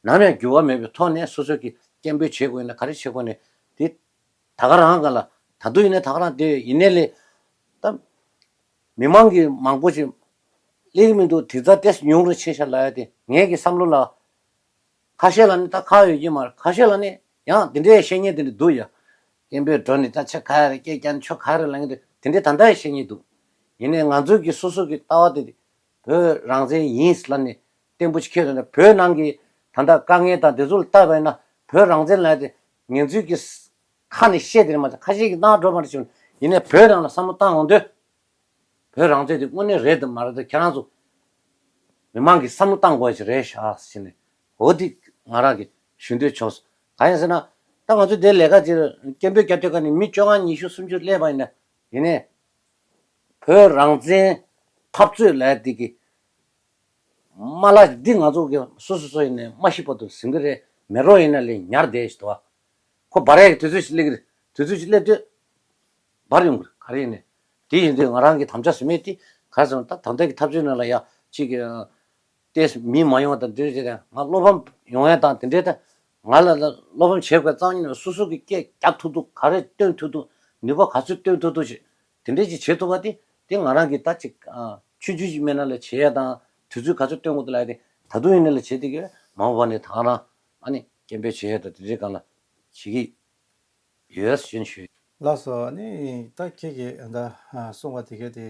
ནམ་ཡང་འགྱུར་བ་མེད་པའི་ཐོག་ནས་སོ་སོ་གི་སྐད་འབོད་བྱེད་དགོས་ན་ག་རེ་བྱེད་དགོས་ནས་དེ་ད་ག་རང་ག་ལ་ད་དུང་ཡིན་ན་ད་ག་རང་དེ་ཡིན་ནའི་ལས་ད་མི་མང་གི་མང་པོ་ཞིག་སླེབས་ཀྱི་མི་འདུག་དེ་ཚ་ཏེས་ཉུང་རུ་ཕྱིན་ཤག་ལབ་ཡ་དེ་ངའི་གི་བསམ་བློ་ལ་ཁ་ཤས་ལ་ནི་ད་ཁག་ཡོད་ཀྱི་མ་རེད། ཁ་ཤས་ལ་ནི་ཡང་དེ་འདྲའི་བཤད་མཁན་དེ་འདྲ་འདུག་ཡ། སྐད་འབོད་འགྲོ་ནི་ད་ཆ་ག་རེ་སྐད་རྒྱག་ནི་ཆོ་ག་རེ་ལབ་མཁན་དེ་དེ་འདྲའི་ད་ལྟ་ཡང་བཤད་མཁན་འདུག་ཡིན་ནའི་ང་ཚོའི་གི་སོ་སོ་གི་ལྟ་བ་དེ་བོད་རང་བཙན་ཡིན་ལབ་ནས་བརྟན་པོ་ཅིག་ཁྱེར་ཡོང་ན་བོད་ནང་གི་ད་ལྟ་དཀའ་ངལ་དང་དེ་ཚོ་ལ་ལྟ་བས་ན་བོད་རང་བཙན་ལབ་དེ་ངེད་ཚོའི་གི་ཁ་ནས་བཤད་དེ་རེད་མ་གཏོགས་ཁ་ཤས་ཀྱིས་གནང་འགྲོ་མ་རེད་ཞུ། ཡིན་ནའི་བོད་རང་ལ་བསམ་བློ་བཏང་ཡོང་དུས་བོད་རང་བཙན་དེ་དངོས་གནས་རེད་དམ་མ་རེད་དམ་ཁྱེད་རང་ཚོ་མི་མང་གིས་བསམ་བློ་བཏང་དགོས་ཀྱི་རེད་ཤག་ཟེར་ནས་འོ་དེ་ང་རང་གི་ཞུ་འདོད་བྱུང་སོང་། གང་ཡིན་ཟེར་ན་ད་ང་ཚོ་དེ་ལས་ཀ་དེ་སྐད་འབོད་རྒྱག་དུས་ཀ་ནས་མི་བཅོ་ལྔ་ཉི་ཤུ་སུམ་ཅུ་སླེབས་པ་ཡིན་ན་ཡིན་ནའི་བོད་རང་བཙན་འཐབ་རྩོད་ལས་དེ་གི་མ་ལག་འདི་ང་ཚོ་གི་སོ་སོ་སོ་ཡིན་ནའི་མ་ཤི་བར་དུ་ཟིན་གི་རེད། མེ་རོ་ཡིན་ན་ལས་ཉར་བསྡད་ཞིག་འདུག་བ། ཁོ་འབར་ཡག་གི་དུས་ཚོད་ཞིག་སླེབས་ཀྱི་རེད། དུས་ཚོད་ཞིག་སླེབས་དུས་འབར་ཡོང་གི་རེད། ག་རེ་ཡིན་ནས། དེ་ཡིན་དུས་ང་རང་གི་དམ་བཅའ་ཟེར་མེད་དེ་ག་རེ་ཟེར་ན། ད་ད་ལྟ་གི་འཐབ་རྩོད་ནང་ལ་ཡ་གཅིག་གི་ཏེས་མི་མ་ཡོང་བ་དང་འདྲ་བྱས་ཏེ། ང་བློ་ཕམ་ཡོང་ཡ་དང་དེ་འདྲའི་ད། ང་ལ་ལ་བློ་ཕམ་བྱེད་དགོས་གཙང་ཉིད་ནས་སོ་སོ་གི་སྐད་རྒྱག་ཐུབ་ཐུབ། ག་རེ་སྟོན་ཐུབ་ཐུབ། ནུས་པ་ག་ཚོད་སྟོན་ཐུབ་ཐུབ་ཞིག་དེ་འདྲས་ཅིག་བྱེད་ཐུབ་པ་དེ། དེ་ང་རང་གི་ད་ཅིག་ཨ་ཆུང་ཆུང་ཞིག་མེད་ན་ལ་བྱེད་ཡ་དང་། དུས་ཚོད་ག་ཚོད་སྟོན་དགོས་འདུག་ལབ་ཡ་དེ་ད་དུང་ཡིན་ན་ལ་བྱེད་བསྡད་ཀྱི་ཡོད། མ་འོངས་པ་ནས་ད་ག་རང་ཨ་ནི་སྐད་འབོད་བྱེད་ཡ་དང་དེ་འདྲའི་སྒང་ལ་བྱེད་ཀྱི་ཡོད་ཟེར་ཞུ། ལགས་སོ། ཨ་ནི་ད་ཁྱེད་ཀྱིས་ད་གསུངས་པ་དེ་གས་དེ།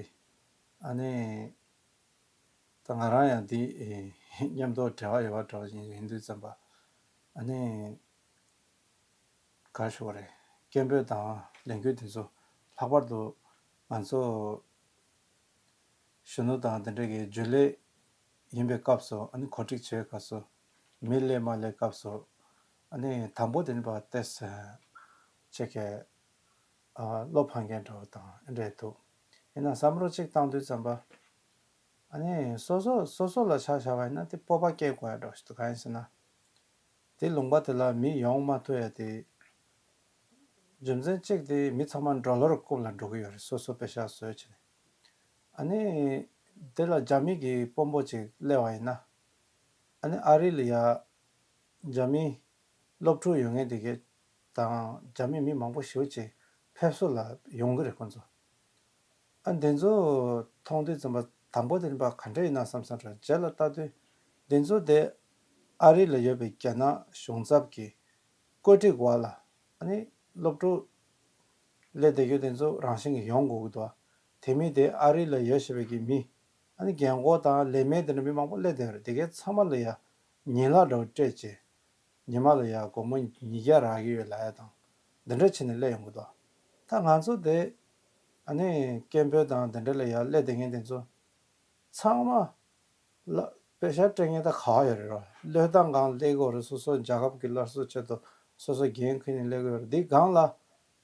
ཨ་ནི་ད་ང་རང་ཡང་འདི་མཉམ་དུ་འབྲེལ་བ་ཡོད་པ་འདྲ་བ་ཞིག་ཡིན་དུས་ཙམ་པ། ཨ་ནི་ག་རེ་ཞུ་དགོས་རེད། སྐད་འབོད་དང་ལས་འགུལ་དེ་ཚོ་ལྷག་པར་དུ་ང་ཚོ་གཞོན་ནུ་དང་དེ་འདྲ་གི་རྒྱུན་ལས་ཡིན་པའི་སྐབས་སུ། ཨ་ནི་གོ་སྒྲིག་བྱེད་པའི་སྐབས་སུ། མི་སླེབས་མ་སླེབས་སྐབས་སུ། ཨ་ནི་དང་པོ་དེ་ནི་པ་ཏེས་ཅིག་གི་ཨ་བློ་ཕམ་མཁན་འདྲ་བོ་དང་ཨེ་འདྲས་འདུག་ཡིན་ན་བསམ་བློ་གཅིག་བཏང་དུས་ཙམ་པ། ཨ་ནི་སོ་སོ་སོ་སོ་ལ་ཆ་བཞག་པ་ཡིན་ན་དེ་སྤོབས་པ་སྐྱེ་དགོས་ཡ་འདྲ་བོ་ཞིག་འདུག་གང་ཡིན་ཟེར་ན། དེ་ལུང་པ་དེ་ལ་མི་ཡོང་མ་ཐུབ་ཡ་དེ། རྒྱུ་མཚན་གཅིག་དེ་མི་ཚང་མ་ཌོ་ལར་རྐུབ་ལ་འགྲོ་གི་ཡོད་རེད། སོ་སོ་པེ་ཤག་བཟོས་བྱས་ནས། ཨ་ནི་དེ་ལ་རྒྱ་མི་གི་དཔོན་པོ་ཅིག་སླེབས་པ་ཡིན་ན། ཨ་ནི་ཨ་རི་ལ་ཡ་རྒྱ་མི་སློབ་ཕྲུག་ཡོད་མཁན་དེ་གས་དང་རྒྱ་མི་མི་མང་པོ་ཞེ་པོ་ཅིག་ཕེབས་བསུ་ལ་ཡོང་གི་རེད་ཁོང་ཚོ། ཨ་འདི་ཚོ་མཐོང་དུས་ཙམ་པ་དང་པོ་དེ་ནི་པ་ག་འདྲ་ཡིན་ན་བསམ་བསམ་རེད། རྗེས་ལ་ལྟ་དུས་འདི་ཚོ་དེ་ཨ་རི་ལ་ཡོད་པའི་རྒྱ་ནག་གཞུང་ཚབ་ཀྱི་བཀོད་སྒྲིག་འོག་ལ། ཨ་ནི་སློབ་ཕྲུག་སླེབས་བསྡད་རྒྱུ་དེ་ཚོ་རང་བཞིན་གྱིས་ཡོང་དགོས་ཀྱི་འདུག་དེ་མིན་དེ་ཨ་རི་ལ་ཡོད་བཞིན་པའི་གི་མི། ཨ་ནི་རྒན་གོག་དང་ལས་མེད་དེ་འདྲ་མི་མང་པོ་སླེབས་བསྡད་རེད། དེ་གའི་ཚང་མ་ལ་ཡ་ཉི་ལག་འདྲ་བོ་སྤྲད་བྱས། ཉི་མ་ལ་ཡ་སྒོར་མོ་ཉིས་བརྒྱ་རག་གི་ཡོད་ལབ་ཡ་དང་། འདི་འདྲ་བྱས་ནས་སླེབས་ཡོང་གི་འདུག་ད་ང་ཚོ་དེ་ཨ་ནི་སྐད་འབོད་དང་འདི་འདྲ་ལ་ཡ་སླེབས་བསྡད་མཁན་དེ་ཚོ་ཚང་མ་ལ་པེ་ཤག་སྤྲད་མཁན་ད་ག་བ་ཡོད་རེད་རོ། བློས་བཏང་སྒང་སླེབས་ཀྱི་ཡོད་རེད། སོ་སོ་རྒྱལ་ཁབ་ཀྱི་སླར་གསོ་ཆེད་དུ་སོ་སོ་འགན་འཁུར་ནས་སླེབས་ཀྱི་ཡོད་རེད། འདི་སྒང་ལ་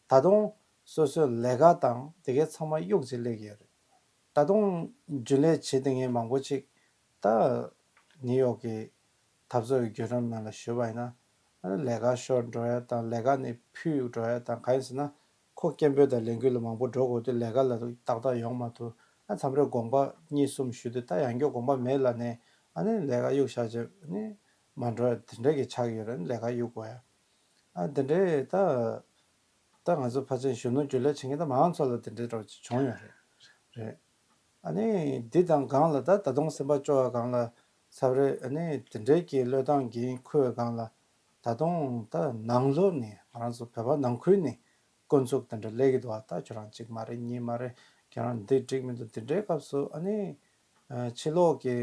ད་དུང་སོ་སོའི་ལས་ཀ་དང་དེ་གའི་ཚང་མ་གཡུག་ཅིག་སླེབས་ཀྱི་ཡོད་རེད། ད་དུང་རྒྱུན་ལས་བྱེད་བསྡད་མཁན་མང་པོ་ཅིག་ད་ནིའུ་ཡོག་གི་འཐབ་རྩོད་ཀྱི་བརྒྱུད་རིམ་ནང་ལ་ཞུས་པ་ཡིན་ན། ཨ་ནི་ལས་ཀ་ཤོར་འགྲོ་ཡ་དང་། ལས་ཀ་ནས་ཕུད་འགྲོ་ཡ་དང་། གང་ཡིན་ཟེར་ན་ཁོ་སྐད་འབོད་དང་ལས་འགུལ་ལ་མང་པོ་འགྲོ་དགོས་དུས་ལས་ཀ་ལ་ཏག་ཏག་ཡོང་མ་ཐུབ། ཨ་མཚམས་རེ་དགོངས་པ་གཉིས་གསུམ་ཞུ་དུས་ད་ཡང་བསྐྱར་དགོངས་པ་མེད་ལབ་ནས། ཨ་ནི་ལས་ཀ་གཡུག་བཞག་བྱས་ཨ་ནི་མ་འགྲོ་ཡ་དེ་འདྲ་གི་ཆགས་ཀྱི་ཡོད་རེད། ཨ་ནི་ལས་ཀ་གཡུག་དགོས་ཡ། ཨ་དེ་འདྲའི་ད། ད་ང་ཚོ་ཕལ་ཆེར་གཞོན་ནུ་རྒྱུན་ལས་བྱེད་མཁན་ད་མང་ཚོགས་ལ་དེ་འདྲའི་འདྲ་བོ་ཅིག་བྱུང་ཡོད་རེད། རེད། ཨ་ནི་འདི་དང་སྒང་ལ་ད་ད་དུང་སེམས་པ་སྐྱོ་བ་སྒང་ལ་ཚབ་རེད། ཨ་ནི་དེ་འདྲའི་གི་བློས་བཏང་འགན་འཁུར་བའི་སྒང་ལ་ད་དུང་ད་ནང་ལོགས་ནས་ང་རང་ཚོ་བོད་པ་ནང་ཁུལ་ནས་སྐོན་འཛུགས་དེ་འདྲ་སླེབས་ཀྱི་འདུག་བ། ད་ཁྱོད་རང་གཅིག་མ་རེད་གཉིས་མ་རེད། ཁྱོད་རང་འདི་འགྲིག་མི་འདུག་དེ་འདྲའི་སྐབས་སུ་ཨ་ནི་ཕྱི་ལོགས་ཀྱི་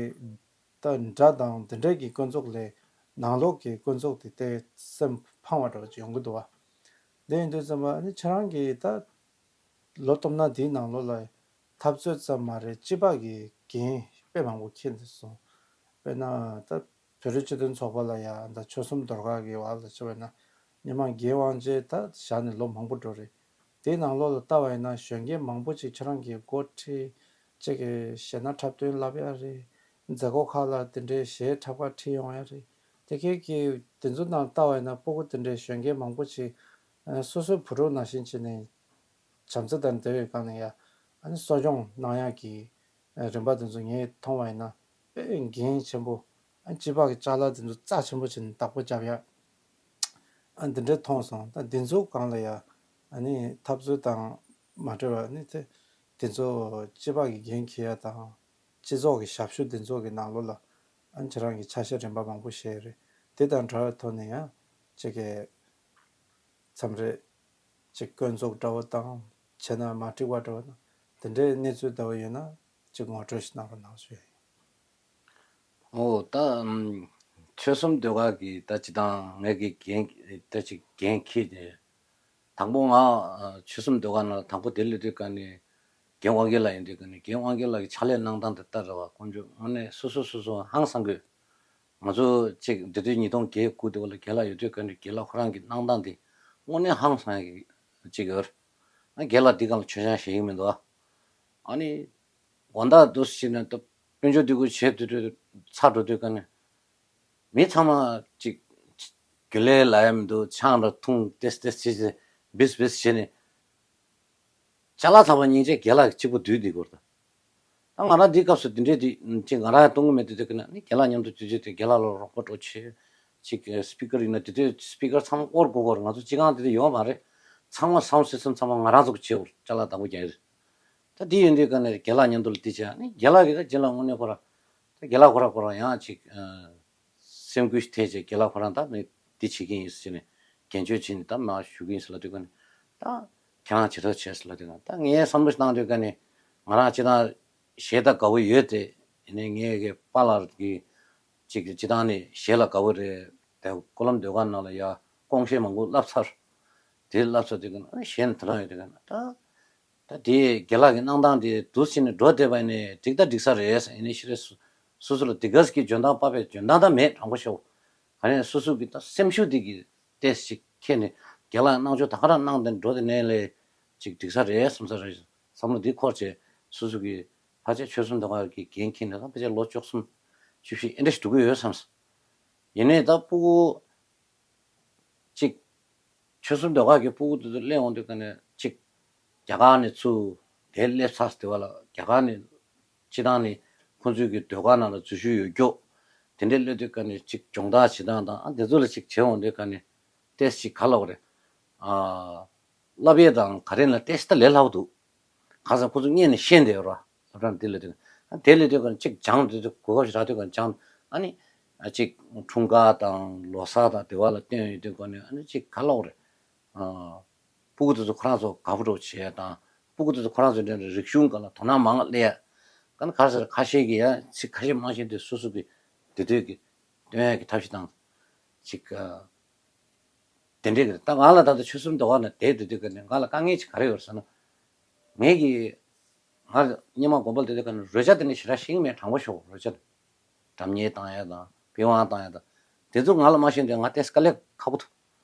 ད་དགྲ་དང་དེ་འདྲས་ཀྱི་སྐོན་འཛུགས་ལས་ནང་ལོགས་ཀྱི་སྐོན་འཛུགས་དེ་ཏོག་ཙམ་ཕངས་པ་འདྲ་བོ་ཅིག་ཡོང་གི་འདུག་བ། དེ་ཡིན་དུས་ཙམ་པ་ཨ་ནི་ཁྱེད་རང་གིས་ད་ལོ་སྟོང་ཕྲག་འདིའི་ནང་ལོགས་ལ་འཐབ་རྩོད་ཙམ་མ་རེད། སྤྱི་པ་གི་འགན་དཔེ་མང་པོ་འཁྱེར་འདུག་སོང་། དཔེར་ན་ད་བོད་རིགས་སྤྱི་མཐུན་ཚོགས་པ་ལ་ཡ་ད་ཆོལ་གསུམ་ཟློས་གར་གྱི་བར་ལ་ཆ་བཞག་ན་སྔོན་མ་འགན་དབང་ཆ་ད་བཞག་ནས་ལོ་མང་པོ་འགྲོ་རེད། དེའི་ནང་ལོགས་ལ་ལྟ་བ་ཡིན་ན་གཞོན་སྐྱེས་མང་པོ་ཅིག་ཁྱེད་རང་གིས་འགོ་ཁྲིད། གཅིག་གིས་གཞས་སྣ་འཁྲབ་སྟོན་ལབ་ཡ་རེད། མཛད་སྒོ་ཁག་ལ་དེ་འདྲའི་གཞས་འཁྲབ་གར་ཁྲིད་ཡོང་ཡ་རེད། དེ་གས་ཀྱི་དེ་ཚོ་ནང་ལྟ་བ་ཡིན་ན་སྤུ་གུ་དེ་འདྲའི་གཞོན་སྐྱེས་མང་པོ་ཅིག་ཨ་སོ་སོའི་བུ་ཕྲུག་ནང་བཞིན་བྱས་ནས་བྱམས་བརྩེ་དང་བདེ་བའི་སྒང་ནས་ཡ་ཨ་ནི་གསོ་སྐྱོང་གནང་ཡག་གི་རིམ་པ་དེ་ཚོ་ངས་མཐོང་བ་ཡིན་ན་དཔེ་འགན་ཆེན་པོ། ཨ་སྤྱི་པ་གི་ཅ་ལག་དེ་ཚོ་རྩ་ཆེན་པོ་བྱས་ནས་བདག་པོ་རྒྱབ་ཡ། ཨ་འདི་འདྲས་མཐོང་སོང་། ད་འདི་ཚོ་སྒང་ལ་ཡ་ཨ་ནི་འཐབ་རྩོད་དང་མ་འབྲེལ་བ་ནི་དེ་དེ་ཚོ་སྤྱི་པ་གི་འགན་འཁྱེར་ཡ་དང་སྤྱི་ཚོགས་ཀྱི་ཞབས་ཞུ་འདི་ཚོ་གི་ནང་ལོགས་ལ་ཨ་ཁྱེད་རང་གི་ཆ་ཤས་རིམ་པ་མང་པོ་བཞག་རེད། དེ་དང་འདྲ་བའི་ཐོག་ནས་ཡང་ཅིག་གི་མཚམས་རེ་ཅིག་སྐོན་འཛུགས་འདྲ་བོ་དང་བྱས་ན་མ་འགྲིག་པ་འདྲ་བོ་དང་དེ་འདྲའི་གནས་ཚུལ་འདྲ་བོ་ཡོད་ན་ཅིག་ངོ་སྤྲོད་ཞིག་གནང་རོགས་གནང་ཞུ་ཡ་ཡིན། ཨོ་ད་ཨམ་ཆོལ་གསུམ་ཟློས་གར་གྱི་ད་སྤྱི་བཏང་ངས་ཀྱི་འགན་ད་ཅིག་འགན་འཁྱེར་ནས། དང་པོ་ང་ཨ་ཆོལ་གསུམ་ཟློས་གར་ནང་ལ་དང་པོ་དེ་སླེབས་དུས་ཀ་ནས་རྒན་དབང་རྒྱལ་ལགས་ཡིན་དུས་ཀ་ནས། རྒན་དབང་རྒྱལ་ལགས་ཀྱི་ཕྱག་ལས་གནང་སྟངས་དེ་ལྟར་རེད་བ། དཀོན་མཆོག་དངོས་གནས་སོ་སོ་སོ་སོ་ཧང་སང་དགོས། ང་ཚོ་ཅིག་འདི་དུས་ཉིས་སྟོང་བརྒྱད་དགུ་དེ་བ་ལ་རྒན་ལགས་ཡོད་དུས་ཀ་ནས་རྒན་ལགས་ཁོ་རང་གི་གནང་སྟངས་དེ་དངོས་གནས་ཧང་སང་ཡག་གི་ཅིག་ཡོད་རེད། ཨ་རྒན་ལགས་འདི་སྒང་ལ་མཆོད་ཆང་བཞེས་ཀྱི་མི་འདུག་ཨ། ཨ་ནི་དགོང་དག་འདུག་སེ་བྱས་ནས་ད་དཔལ་འབྱོར་འདི་གུ་བྱས་དུས་དུས་ཚར་འགྲོ་དུས་ཀ་ནས་མི་ཚང་མ་ཅིག་ རྒྱུན་ལས་ལ་ཡ་མི་འདུག་ཆང་ར་འཐུང་ཏེས་ཏེས་བྱས་བྱས་བིས་བིས་བྱས་ནས། ཅ་ལག་ཚང་མ་སྙིང་རྗེ་རྒན་ལགས་གཅིག་པུ་སྡུད་འདི་སྐོར་དང་། ད་ང་རང་འདི་སྐབས་སུ་འདི་འདྲས་འདི་ཅིག་ང་རང་གཏོང་གི་མེད། དུས་དུས་ཀྱི་ན་ནི་རྒན་ལགས་མཉམ་དུ་དུས་དུས་དུས་རྒན་ལགས་ལ་རོགས་པ་འགྲོ་བྱེད། ཅིག་སྤི་ཀར་ཡིན་ན་དུས་དུས་སྤི་ཀར་ཚང་མ་དབོར་དགོས་སྐོར། ང་ཚོ་སྤྱི་ཁང་དེ་དུས་ཡོད་མ་རེད། ཚང་མ་སའུན་ཌ་སིས་ཊམ་ཚང་མ་ང་རང་ཚོ་གི་བྱེད་དགོས། ཅ་ལག་བདག་པོ་རྒྱག་ཡོད། ད་འདི་ཡོད་འདི་ག་ནས་རྒན་ལགས་མཉམ་དུ་ལ་འདི་བྱས་ནི་རྒན་ལགས་ཀྱིས་ད་རྗེས་ལ་དངོས་གནས་ཁོ་རང་ད་རྒན་ལགས་ཁོ་རང་ཁོ་རང་ཡང་ཅིག་སེམས་འགུལ་ཐེབས་བྱས་རྒན་ལགས་ཁོ་རང་ད་ནི་འདི་བྱེད་ཀྱི་ཡིན་ཟེར་ནས་འགན་བཅོལ་བྱས་ནས་ད་མར་ཞུ་གི་ཡིན་ཟེར་ལབ་དུས་ག་ནས། ད་ཁྱེད་རང་བྱེད་ཐབས་བྱས་ཟེར་ལབ་དུས་ག་ནས། ད་ངས་བསམ་བློ་ཞིག་བཏང་དུས་ག་ནས་ང་རང་སྤྱིར་བཏང་གཞས་ད་དགའ་བོ་ཡོད་དེ། ཡིན་ནའི་ངའི་གི་པཱ་ལགས་ཀྱིས་ཅིག་སྤྱིར་བཏང་ནས་གཞས་ལ་དགའ་བོ་རེད། དེ་ཀོ་ལམ་ཟློས་གར་ནང་ལ་ཡ་སྐོང་གཞས་མང་པོ་བསླབས་ཚར། དེ་བསླབས་ཚར་དུས་ག་ནས་གཞས་ནི་དེ་རང་ཡོད་དུས་ག་ནས་ད། ད་དེ་རྒན་ལགས་ཀྱི་གནང་སྟངས་དེ་འདུག་སེ་ནས་འགྲོ་བསྡད་པ་ཡིན་ནའི་འགྲིག་ད་འགྲིག་ས་རེད། ཡིན་ནའི་ཤི་རེ་སོ་སོ་ལ་དེ་ག་ཟིག་གི་འཇོན་ཐང་དཔག་པའི་འཇོན་ཐང་ད་མེད། དྲང་པོ་ཤོད། ག་ནས་སོ་སོ་གི་ད་སེམས་ཤུགས་དེ་གི་ཏོག་ཙམ་ཅིག་ཁྱེར་ནས་རྒན་ལགས་གནང་ཕྱོགས་ད་ག་རང་གནང་དེ་འགྲོ་དེ་ནས་ལས་ཅིག་འགྲིག་ས་རེད་བསམ་ས་རེད། བསམ་བློ་འདི་འཁོར་བྱས་སོ་སོ་གི་ཕལ་ཆེར་ཆོལ་གསུམ་ཟློས་གར་གི་འགན་འཁྱེར་ནས་ད་ཕལ་ཆེར་ལོ་བཅུ་གསུམ་བཅུ་བཞི་ཨེ་འདྲ་ཞིག་འགྲོ་གི་ཡོད་བསམ། ཡིན་ནའི་ད་སྤུ་གུ་ཅིག་ཆོལ་གསུམ་ཟློས་གར་གྱི་སྤུ་གུ་དེ་ཚོ་སླེབས་འོང་དུས་ག་ནས་ཅིག་རྒྱ་གར་ནས་ཚུར་དེ་སླེབས་ཚར་དེ་བ་ལ་རྒྱ་གར་ནས་སྤྱིར་བཏང་ནས་ཁོང་ཚོའི་གི་ཟློས་གར་ནང་ལ་འཛུལ་ཞུགས་ཡོད་རྒྱུ། དེ་འདྲས་སླེབས་དུས་ག་ནས་ཅིག་སྦྱོང་བརྡར་བྱེད་སྟངས་དང་ཨ་དེ་ཚོ་ལ་ཅིག་བྱེད་འོང་དུས་ག་ནས་ཏོག་ཙམ་ཅིག་ག་ལབ་དགོས་རེད། ཨ། བསླབ་ཡས་དང་ག་རེ་ལ་ཏོག་ཙམ་ད་ལས་སླ་པོ་འདུག་གང་ཟེར་ཁོ་ཚོ་སྔོན་ནས་ཤེས་བསྡད་ཡོད་ར། སློབ་གྲྭ་འདི་ལ་དེ་དེ་ལས་དེ་ག་ཅིག་སྦྱངས་དེ་དེ་གོ་སྐབས་ཤིག་རག་དུས་ག་སྦྱངས། ཨ་ནི་ཅིག་འཁྲུངས་སྐར་དང་ལོ་གསར་དང་དེ་བ་ལ་བསྟན་ཡོད་དུས་ག་ནས་ཨ་ནི་ཅིག་ག་ལབ་དགོས་རེད། ཨ། སྤུ་གུ་དེ་ཚོ་ཁོ་རང་ཚོ་དགའ་པོ་འདྲ་བྱེད་ཡ་དང་སྤུ་གུ་དེ་ཚོ་ཁོ་རང་ཚོ་འདྲ་རིག་གཞུང་སྒང་ལ་དོ་སྣང་མང་སླེབས་ཡ། ག་ནི་ག་རེ་ཟེར་ཁ་ཤས་ཀྱིས་ཡ་ཚིག་ཁ་ཤས་མང་ཤས་དེ་སོ་སོ་གི་དེ་དུས་ཀྱི་སྟོན་ཡ་གི་ཐབས་ཤེས་དང་ཅིག་དེ་འདྲས་ཀྱི་རེད། ད་ང་ལ་ད་ལྟ་ཆོལ་གསུམ་ཟློས་གར་ནང་བསྡད་དུས་དུས་ག་ནས་ང་ལ་དཀའ་ངལ་ཅིག་ག་རེ་ཡོད་རེད་ཟེར་ན། ངས་ཀྱི་ང་སྔོན་མ་དགོན་པ་ལ་བསྡད་དུས་ག་ནས་རོལ་ཆ་དེ་འདྲ་ཞེ་དྲག་ཤེས་ཀྱི་མེད། དྲང་པོ་ཞུ་རོལ་ཆ་དེ་སྒྲ་སྙན་བཏང་ཡ་དང་པི་ཝང་བཏང་ཡ་དང་དེ་ཚོ་ང་ལ་མ་ཤེས་དུས་ང་ཏོག་ཙམ་དཀའ་ལས་ཁག་པོ་འདུག་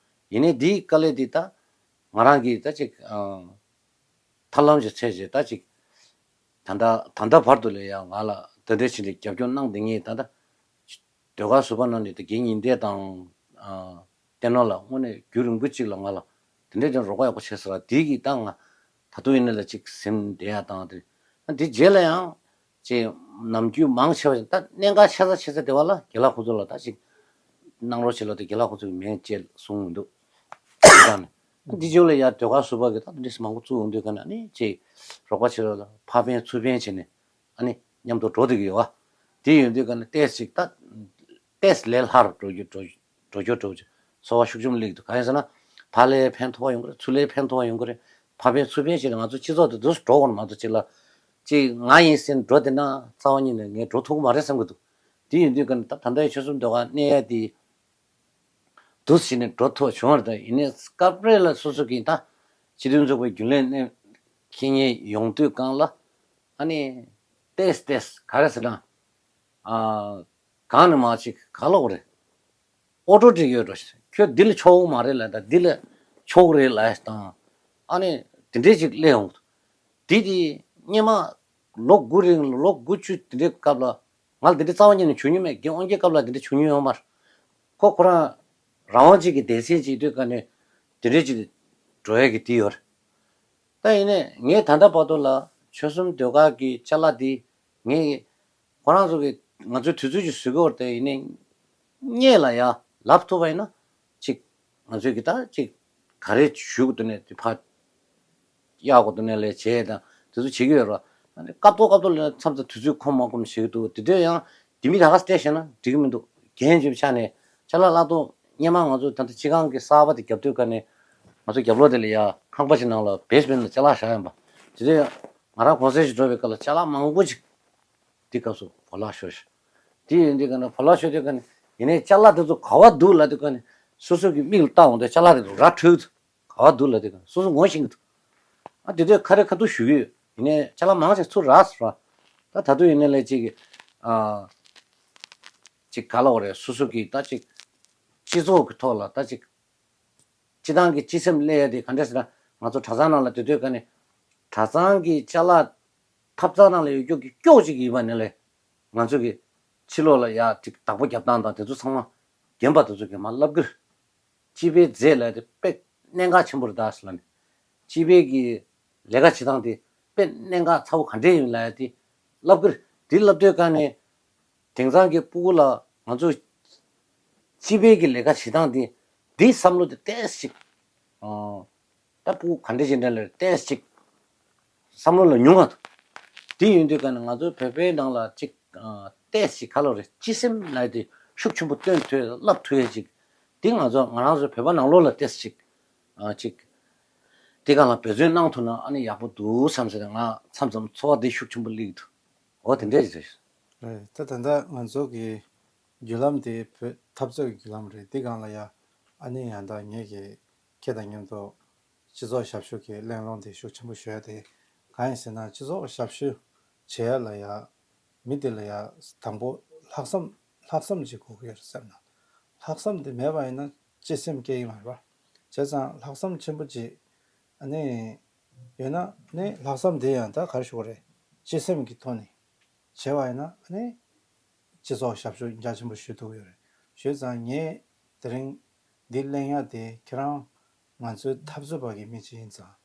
ཡིན་ནའི་འདིའི་དཀའ་ལས་འདི་ད་ང་རང་གིས་ད་ཅིག་ཐབས་ལམ་ཞིག་འཚོལ་བྱས་ད་ཅིག་ད་ལྟ་ད་ལྟ་བར་དུ་ལ་ཡང་ང་ལ་འདི་འདྲ་བྱས་ནས་རྒྱབ་སྐྱོར་གནང་བསྡད་མཁན་ད་ལྟ་ཟློས་གར་ཟུར་པ་ནང་ནས་ད་དགེ་བསྙེན་ལྡན་དང་ཨ་བསྟན་ནོར་ལགས་དངོས་གནས་རྒྱུན་རིང་པོ་ཅིག་ལ་ང་ལ་དེ་འདྲ་ཅིག་རོགས་པ་ཡག་པོ་བྱས་ཟེར་བ་དེ་གིས་ད་ང་ད་དུང་ཡིན་ན་ལ་ཅིག་སེམས་བདེ་ཡ་བཏང་སྟེ། ཨ་དེ་རྗེས་ལ་ཡང་ཅིག་ནམ་རྒྱུན་མང་ཆེ་བ་ཞིག་ད་གནད་འགག་ཆེ་ས་ཆེ་ས་དེ་བ་ལ་རྒན་ལགས་ཁོང་ཚོ་ལ་ད་ཅིག་གནང་རོགས་བྱེད་ལབ་དུས་རྒན་ལགས་ཁོང་ཚོ་གིས་མེད་ཅེས་གསུངས་མི་འདུག་ད་ནི་འདི་ཕྱོགས་ལ་ཡ་ཟློས་གར་ཟུར་པ་གི་ད་འདི་མང་པོ་བཙུགས་ཡོང་དུས་ག་ནས་ཨ་ནི་ཅིག་རོགས་པ་བྱེད་རོགས་ལ་ཕར་ཕན་ཚུར་ཕན་བྱས་ནས་ཨ་ནི་མཉམ་དུ་འགྲོ་བསྡད་ཀྱི་ཡོད་པ། དེ་ཡོང་དུས་ག་ནས་ཏོག་ཙམ་ཅིག་ད་ཏོག་ཙམ་ལས་སླ་རུ་འགྲོ་རྒྱུ་འགྲོ་འགྲོ་རྒྱུ་འགྲོ་རྒྱུ་ཚོར་བ་ཤུགས་ཆེན་པོ་སླེབས་ཀྱི་འདུག་གང་ཡིན་ཟེར་ན་ཕར་ལ་ཕན་ཐོགས་པ་ཡོང་གི་རེད། ཚུར་ལ་ཕན་ཐོགས་པ་ཡོང་གི་རེད། ཕར་ཕན་ཚུར་ཕན་བྱས་ནས་ང་ཚོ་སྤྱི་ཚོགས་དེ་འདུག་སེ་འགྲོ་དགོས་རེད། མ་གཏོགས་ཅིག་ལ་ཅིག་ང་ཡིན་ཟེར་འགྲོ་བསྡད་ན་རྩ་བ་ཉིད་ནས་ངས་འགྲོ་ཐུབ་ཀྱི་མ་རེད་བསམ་གྱི་འདུག་དེ་ཡིན་དུས་ག་ནས་ད་ད་ལྟའི་ཆོལ་གསུམ་ཟློས་གར་གནས་ཡ་དེ་འདུག་སེ་བྱས་ནས་འགྲོ་ཐུབ་བྱུང་བ་རེད། ད་ཡིན་ནའི་སྐབས་རེ་ལ་སོ་སོ་གིས་ད་སྤྱི་མཐུན་ཚོགས་པའི་རྒྱུན་ལས་གནས་འཁེལ་མཁན་ཡོང་དུས་སྒང་ལ་ཨ་ནི་ཏོག་ཙམ་ཏོག་ཙམ་ག་རེ་ཟེར་ན་ཨ་གང་ནས་མར་ཅིག་ག་ལབ་དགོས་རེད། ཨོ་ཊོ་ཊིག་ཡོད་འགྲོ། ཁྱོད་འདི་ལ་ཆོག་གི་མ་རེད་ལབ་དང་འདི་ལ་ཆོག་གི་རེད་ལབ་དང་ཨ་ནི་དེ་འདྲས་ཅིག་སླེབས་འོང་། དེ་དེ་སྔོན་མ་ལོ་དགུ་རིང་ལོ་དགུ་བཅུ་དེ་འདྲའི་སྐབས་ལ་ང་ལ་དེ་འདྲའི་རྩ་བ་ཉིད་ནས་བྱུང་མྱོང་མེད། རྒན་དབང་རྒྱལ་སྐབས་ལ་དེ་འདྲ་བྱུང་མྱོང་ཡོད་མ་རེད། ཁོ་ཁོ་རང་རང་དབང་ཅིག་གི་སྡེ་ཚན་ཅིག་དུས་ག་ནས་དེ་འདྲའི་ཅིག་འགྲོ་ཡས་ཀྱི་དེ་ཡོད་རེད། ད་ཡིན་ནའི་ངས་ད་ལྟ་བར་དུ་ལ་ཆོལ་གསུམ་ཟློས་གར་གྱི་ཅ་ལག་དེ་ངས་ཁོ་རང་ཚོ་གིས་ང་ཚོའི་དུས་ཚོད་ཅིག་བཟོ་གི་ཡོད་རེད། དེ་ཡིན་ནའི་སྔོན་ལ་ཡ་ལབ་ཐུབ་པ་ཡིན་ན་ཅིག་ང་ཚོས་ཀྱི་ད་ཅིག་ག་རེ་ཞུ་དགོས་འདུག་ནས་དེ་ཕར་གཡར་དགོས་འདུག་ནས་ལས་བྱས་དང་དེ་ཚོ་བྱེད་ཀྱི་ཡོད་རེད་བ། ཨ་ནི་སྐབས་ཐོག་སྐབས་ཐོག་ལ་མཚམས་མཚམས་དུས་ཚོད་ཁོམ་མ་ཁོམ་བྱེད་ཀྱི་འདུག་དེ་དུས་ཡང་དེ་མི་ད་ག་སེ་བལྟས་བྱས་ན་འགྲིག་གི་མི་འདུག་རྒན་བྱས་པའི་ཆ་ནས་ཅ་ལག་གླ་གཏོང་སྔོན་མ་ང་ཚོ་ད་ལྟ་སྤྱི་ཁང་གི་གསར་པ་དེ་རྒྱབ་དུས་ག་ནས་ང་ཚོ་རྒྱབ་ལོགས་དེ་ལ་ཡ་ཁང་པ་ཞིག་ནང་ལ་བེ་སི་མེན་ཊི་ལ་ཅ་ལག་བཞག་ཡིན་པ། དེ་དུས་ང་རང་གུང་སེང་ཞིག་འགྲོ་བའི་སྐབས་ལ་ཅ་ལག་མང་པོ་ཅིག་དེ་སྐབས་སུ་བོ་ལག་ཤོར་ཤག་དེ་ཡིན་དུས་ག་ནས་བོ་ལག་ཤོར་དུས་ག་ནས་ཡིན་ནའི་ཅ་ལག་དེ་ཚོ་ག་བ་འདུག་ལབ་དུས་ག་ནས་སོ་སོ་གི་མིག་ལ་བལྟ་འོང་དུས་ཅ་ལག་དེ་ཚོ་ར་འཕྲོད་འདུག་ག་བ་འདུག་ལབ་དུས་ག་ནས་སོ་སོ་ངོ་ཤེས་ཀྱི་འདུག་ཨ་དེ་དུས་ཁ་རེ་ཁ་ཐུག་ཞུ་གི་ཡོད། ཡིན་ནའི་ཅ་ལག་མང་ཆེ་ཚུར་རག་སོང་ར། ད་ད་དུང་ཡིན་ནའི་ལས་ཅིག་གི་ཨ་ཅིག་ག་ལབ་དགོས་རེད། སོ་སོ་གི་ད་ཅིག་སྤྱི་ཚོགས་ཀྱི་ཐོག་ལ་ད་ཅིག་སྤྱི་བཏང་གི་སྤྱི་སེམས་སླེབས་ཡ་དེ་ག་འདྲ་ཟེར་ན་ང་ཚོ་གྲྭ་ཚང་ནང་ལ་དེ་དུས་ག་ནས་གྲྭ་ཚང་གི་ཅ་ལག་ཐབ་ཚང་ནང་ལ་ཡོད་རྒྱུ་གི་སྐྱོགས་གཅིག་ཡིན་པ་ནས་ལས་ང་ཚོ་གི་ཕྱི་ལོགས་ལ་ཡ་ཅིག་བདག་པོ་རྒྱབ་སྟངས་དང་དེ་ཚོ་ཚང་མ་རྒན་པ་དེ་ཚོ་གིས་མར་བསླབ་ཀྱི་རེད། སྤྱི་པའི་མཛད་ལ་དེ་དཔེ་གནད་འགག་ཆེན་པོ་རེད་ད་ཟེར་ལབ་ནས། སྤྱི་པའི་གི་ལས་ཀ་བྱེད་སྟངས་དེ་དཔེ་གནད་འགག་ཚ་བོ་ག་འདྲས་ཡིན་ལབ་ཡ་དེ་ལབ་ཀྱི་རེད། དེ་ལབ་དུས་ཀ་ནས་དེང་སང་གི་སྤུ་གུ་ལ་ང་ཚོ་སྤྱི་པའི་གི་ལས་ཀ་བྱེད་སྟངས་དེ་འདི་བསམ་བློ་དེ་ཏོག་ཙམ་ཅིག་ཨ། ད་སྤུ་གུ་ག་འདྲ་ཅིག་འདྲ་ལ་ཏོག་ཙམ་ཅིག་བསམ་བློ་ལ་ཉུང་བ་འདུག་དེ་ཡིན་དུས་ཀ་ནས་ང་ཚོ་བོད་པའི་ནང་ལ་ཅིག་ཨ། ཏོག་ཙམ་ཅིག་ག་ལབ་རེད། སྤྱི་སེམས་ལབ་དེ་ཤུགས་ཆེན་པོ་སྟོན་ཐུབ་བསླབ་ཐུབ་ཡ་ཅིག་དེ་ང་ཚོ་ང་རང་ཚོ་བོད་པ་ནང་ལོགས་ལ་ཏོག་ཙམ་ཅིག་ཨ། ཅིག་དེ་ག་ལ་འབད་བརྩོན་གནང་ཐུབ་ན་ཨ་ནི་ཡག་པོ་འདུག་བསམ་ཟེར་ནས་ང་མཚམས་མཚམས་ཚོར་བ་དེ་ཤུགས་ཆེན་པོ་སླེབས་ཀྱི་འདུག་འོ་དེ་འདྲས་ཅིག་རེད། རེད། ད་ད་ལྟ་ང་ཚོ་གི་བརྒྱུད་ལམ་དེ་བོད་འཐབ་རྩོད་ཀྱི་བརྒྱུད་ལམ་རེད། དེ་སྒང་ལ་ཡ་ཨ་ནི་ཡང་ད་ངེད་ཀྱི་ཁྱེད་དང་མཉམ་དུ་སྤྱི་ཚོགས་ཞབས་ཞུ་གི་གླེང་སློང་དེ་ཤུགས་ཆེན་པོ་ཞུ་ཡ་དེ་གང་ཡིན་ཟེར་ན། སྤྱི་ཚོགས་ཞབས་ཞུ་བྱེད་ཡ་ལ་ཡ་མི་དེ་ལ་ཡ་དང་པོ་ལྷག་བསམ་ལྷག་བསམ་ཅིག་དགོས་ཀྱི་ཡོད་རེད་བསམ་ན། ལྷག་བསམ་དེ་མེད་པ་ཡིན་ན་སྤྱི་སེམས་སྐྱེ་གི་མ་རེད་པ། བྱས་ཙང་ལྷག་བསམ་ཆེན་པོ་ཅིག་ཨ་ནི་ཡོད་ན་ནི་ལྷག་བསམ་དེ་ཡང་ད་ག་རེ་ཞུ་དགོས་རེད། སྤྱི་སེམས་ཀྱི་ཐོག་ནས་བྱས་པ་ཡིན་ན་ཨ་ནི་སྤྱི་ཚོགས་ཞབས་ཞུ་རྒྱ་ཆེན་པོ་ཞུ་ཐུབ་ཀྱི་ཡོད་རེད། བྱས་ཙང་ངས་དེ་རིང་འདི་གླེང་ཡ་དེ་ཁྱེད་རང་ང་ཚོའི་འཐབ་རྩོད་པ་གི་མི་ཅིག་ཡིན་ཙང་།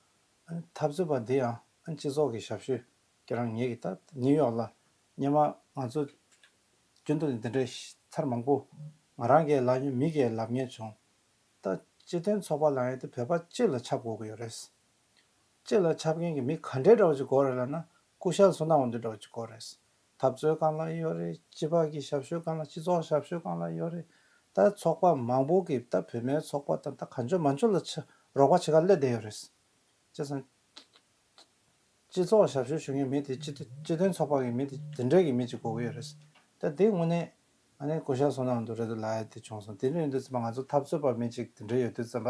ཨ་ནི་འཐབ་རྩོད་པ་འདི་ཡང་ཨ་ནི་སྤྱི་ཚོགས་ཀྱི་ཞབས་ཞུ་ཁྱེད་རང་ངེད་ཀྱི་ད་ནིའུ་ཡོག་ལ་སྔོན་མ་ང་ཚོ་རྒྱུན་དུ་ནས་འདི་འདྲའི་ཚར་མང་པོ་ང་རང་གིས་ལབ་མྱོང་། མི་གིས་ལབ་མྱོང་བྱུང་། ད་སྤྱི་མཐུན་ཚོགས་པ་ལབ་ཡ་དེ་བོད་པ་སྤྱི་ལ་ཁྱབ་དགོས་ཀྱི་ཡོད་རེད། སྤྱི་ལ་ཁྱབ་མཁན་གྱི་མི་ག་འདྲའི་འདྲ་བོ་ཅིག་དགོས་རེད་ལབ་ན། སྐུ་ཞབས་བསོད་ནམས་དབང་འདུས་འདྲ་བོ་ཅིག་དགོས་རེད། འཐབ་རྩོད་སྒང་ལ་ཡོད་རེད། སྤྱི་པ་གི་ཞབས་ཞུ་སྒང་ལ། སྤྱི་ཚོགས་ཞབས་ཞུ་སྒང་ལ་ཡོད་རེད། ད་ཚོགས་པ་མང་པོ་གི་ད་བུད་མེད་ཚོགས་པ་དང་ད་གང་བྱུང་མང་བྱུང་ལ་ཆ་རོགས་པ་བྱེད་ག་སླེབས་བསྡད་ཡོད་རེད། བྱས་ཙང་སྤྱི་ཚོགས་ཞབས་ཞུ་ཞུ་མཁན་མི་དེ་སྤྱི་སྤྱི་མཐུན་ཚོགས་པ་གི་མི་དེ་དེ་འདྲའི་གི་མི་ཅིག་དགོས་ཀྱི་ཡོད་རེད། ད་དེ་དངོས་གནས་ཨ་ནི་སྐུ་ཞབས་བསོད་ནམས་དབང་འདུས་རེད་འདུག་ལབ་ཡ་དེ་བྱུང་སོང་། དེ་འདྲ་ཡིན་དུས་ཙམ་པ་ང་ཚོ་འཐབ་རྩོད་པ་མི་ཅིག་དེ་འདྲ་ཡོད་དུས་ཙམ་པ་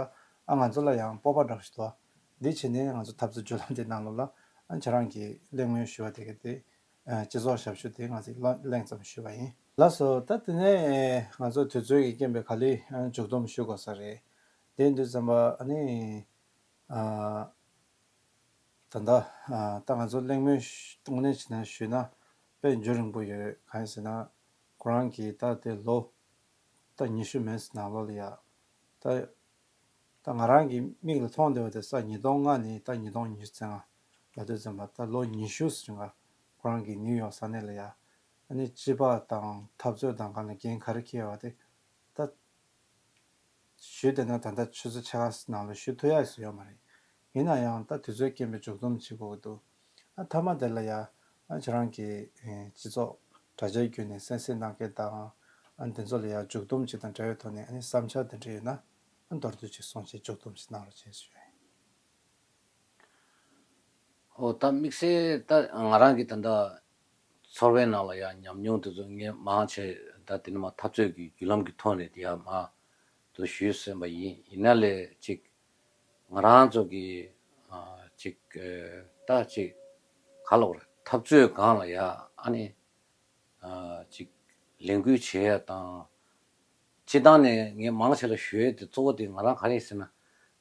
ཨ་ང་ཚོ་ལ་ཡང་སྤོབས་པ་འདྲ་བོ་ཞིག་འདུག་འདི་བྱས་ནས་ང་ཚོ་འཐབ་རྩོད་བརྒྱུད་ལམ་དེ་ནང་ལོགས་ལ་ཨ་ཁྱེད་རང་གིས་གླེང་མོལ་ཞུ་བ་དེ་ག་དེ་ཨ་སྤྱི་ཚོགས་ཞབས་ཞུ་དེ་ང་ཚོས་གླེང་ཙམ་ཞུས་པ་ཡིན། ལགས་སོ། ད་དེ་ནས་ང་ཚོ་དུས་ཚོད་ཀྱི་རྐྱེན་པས་ག་ལེ་ཨ་མཇུག་སྡོམ་ཞུ་དགོས་ས་རེད། དེ་ཡིན་དུས་ཙམ་པ་ཨ་ནི་ཨ། ད་ལྟ་ཨ་ད་ང་ཚོ་གླེང་མོལ་ཞུ་དངོས་གནས་བྱས་ན་ཞུས་ན་དཔེ་འཇོན་རིང་པོ་ཡོད། གང་ཡིན་ཟེར་ན་ཁོ་རང་གིས་ད་དེ་ལོ་ད་ཉི་ཤུ་མིན་ནང་ལོགས་ལ་ཡ་ད་ད་ང་རང་གི་མིག་ལ་མཐོང་བསྡད་པ་དེ་ས་ཉིས་སྟོང་ལྔ་ནས་ད་ཉིས་སྟོང་ཉི་ཤུ་རྩ་ལྔ་ལ་དུས་ཙམ་པ་ད་ལོ་ཉི་ཤུ་ཟིན་ག་ཁོ་རང་གིས་ནིའུ་ཡོག་ས་གནས་ལ་ཡ་ཨ་ནི་སྤྱི་པ་དང་འཐབ་རྩོད་དང་གང་ལ་འགན་ག་རེ་འཁྱེར་བ་དེ་ད། ཞུས་བསྡད་ན་ད་ལྟ་ཆུ་ཚོད་ཕྱེད་ཀ་ནང་ལ་ཞུ་ཐུབ་ཡག་སུ་ཡོད་མ་རེད། ཡིན་ན་ཡང་ད་དུས་ཚོད་རྐྱེན་པས་མཇུག་སྡོམ་བྱེད་དགོས་ཀྱི་འདུག་ཨ་མཐའ་མ་དེ་ལ་ཡ་ཨ་ཁྱེད་རང་གི་ཨེ་སྤྱི་ཚོགས་དྲ་རྒྱའི་བརྒྱུད་ནས་གསན་གཟིགས་གནང་མཁན་དང་ཨ་འདི་ཚོ་ལ་ཡ་མཇུག་སྡོམ་ཅིག་དང་འབྲེལ་བའི་ཐོག་ནས་ཨ་ནི་བསམ་འཆར་དེ་འདྲ་ཡོད་ན་ཨ་མདོར་བསྡུས་ཅིག་གསུངས་བྱས་མཇུག་སྡོམ་ཅིག་གནང་རོགས་བྱེད་ཞུ་ཡ་ཡིན། ཨོ་ད་དམིགས་བསལ་ད་ང་རང་གི་ད་ལྟ་ཚོར་བའི་ནང་ལ་ཡང་ཉམས་མྱོང་དེ་ཚོ་ངས་མང་ཆེ་ད་དེ་ནི་མ་འཐབ་རྩོད་ཀྱི་བརྒྱུད་ལམ་གྱི་ཐོག་ནས་དེ་ཡང་མ་དུ་ཞུས་ཟིན་པ་ཡིན། ཡིན་ན་ལས་ཅིག་ང་རང་ཚོ་གི་ཨ་ཅིག་ཨ་ད་ཅིག་ག་ལབ་དགོས་རེད། འཐབ་རྩོད་སྒང་ལ་ཡ་ཨ་ནི། ཅིག་ལས་འགུལ་བྱེད་ཡ་དང་། སྤྱི་བཏང་ནས་ངས་མང་ཆེ་ལ་ཞུ་ཡས་དེ་གཙོ་བོ་དེ་ང་རང་ག་རེ་ཡིན་ཟེར་ན།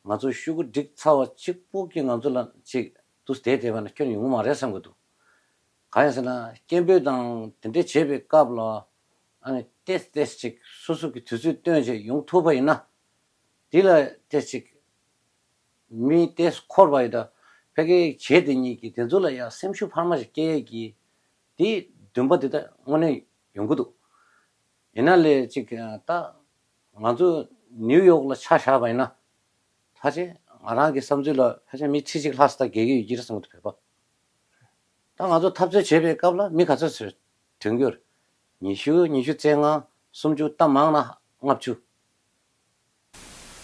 ང་ཚོ་ཤོག་གུ་སྒྲིག་ཚར་བ་གཅིག་པོ་གིས་ང་ཚོ་ལ་ཅིག་ཏུ་བསྡད་བསྡད་པ་ན་སྐྱོན་ཡོང་གི་མ་རེད་བསམ་གི་འདུག་གང་ཡིན་ཟེར་ན་སྐད་འབོད་དང་དེ་འདྲས་བྱེད་པའི་སྐབས་ལ་ཨ་ནི་ཏེས་ཏེས་ཅིག་སོ་སོ་གི་དུས་ཚོད་བཏོན་བྱས་ཡོང་ཐུབ་པ་ཡིན་ན། དེ་ལ་ཏེས་ཅིག་མི་དེ་འཁོར་བ་ཡི་ད་ཕ་གིའི་བྱེད་དེ་གཉིས་ཀྱི་དེ་ཚོ་ལ་ཡང་སེམས་ཤུགས་འཕར་མ་ཞིག་སྐྱེ་ཡས་ཀྱི་དེའི་འདུན་པ་དེ་ད་དངོས་གནས་ཡོང་གི་འདུག་ཡིན་ན་ལས་ཅིག་ད་ང་ཚོ་ནིའུ་ཡོག་ལ་ཆ་བཞག་པ་ཡིན་ན་ཕལ་ཆེར་ང་རང་གི་བསམ་ཚུལ་ལ་ཕལ་ཆེར་མི་ཁྲི་གཅིག་ལྷག་ཙམ་ད་བརྒལ་གྱི་ཡོད་ཀྱི་རེད་བསམ་གྱི་འདུག་བོད་པ། ད་ང་ཚོ་འཐབ་རྩོད་བྱེད་པའི་སྐབས་ལ་མི་ག་ཚོད་ཚོད་ཐོན་གྱི་ཡོད་རེད། ཉི་ཤུ་ཉི་ཤུ་རྩ་ལྔ་སུམ་ཅུ་ད་མང་ན་ལྔ་བཅུ།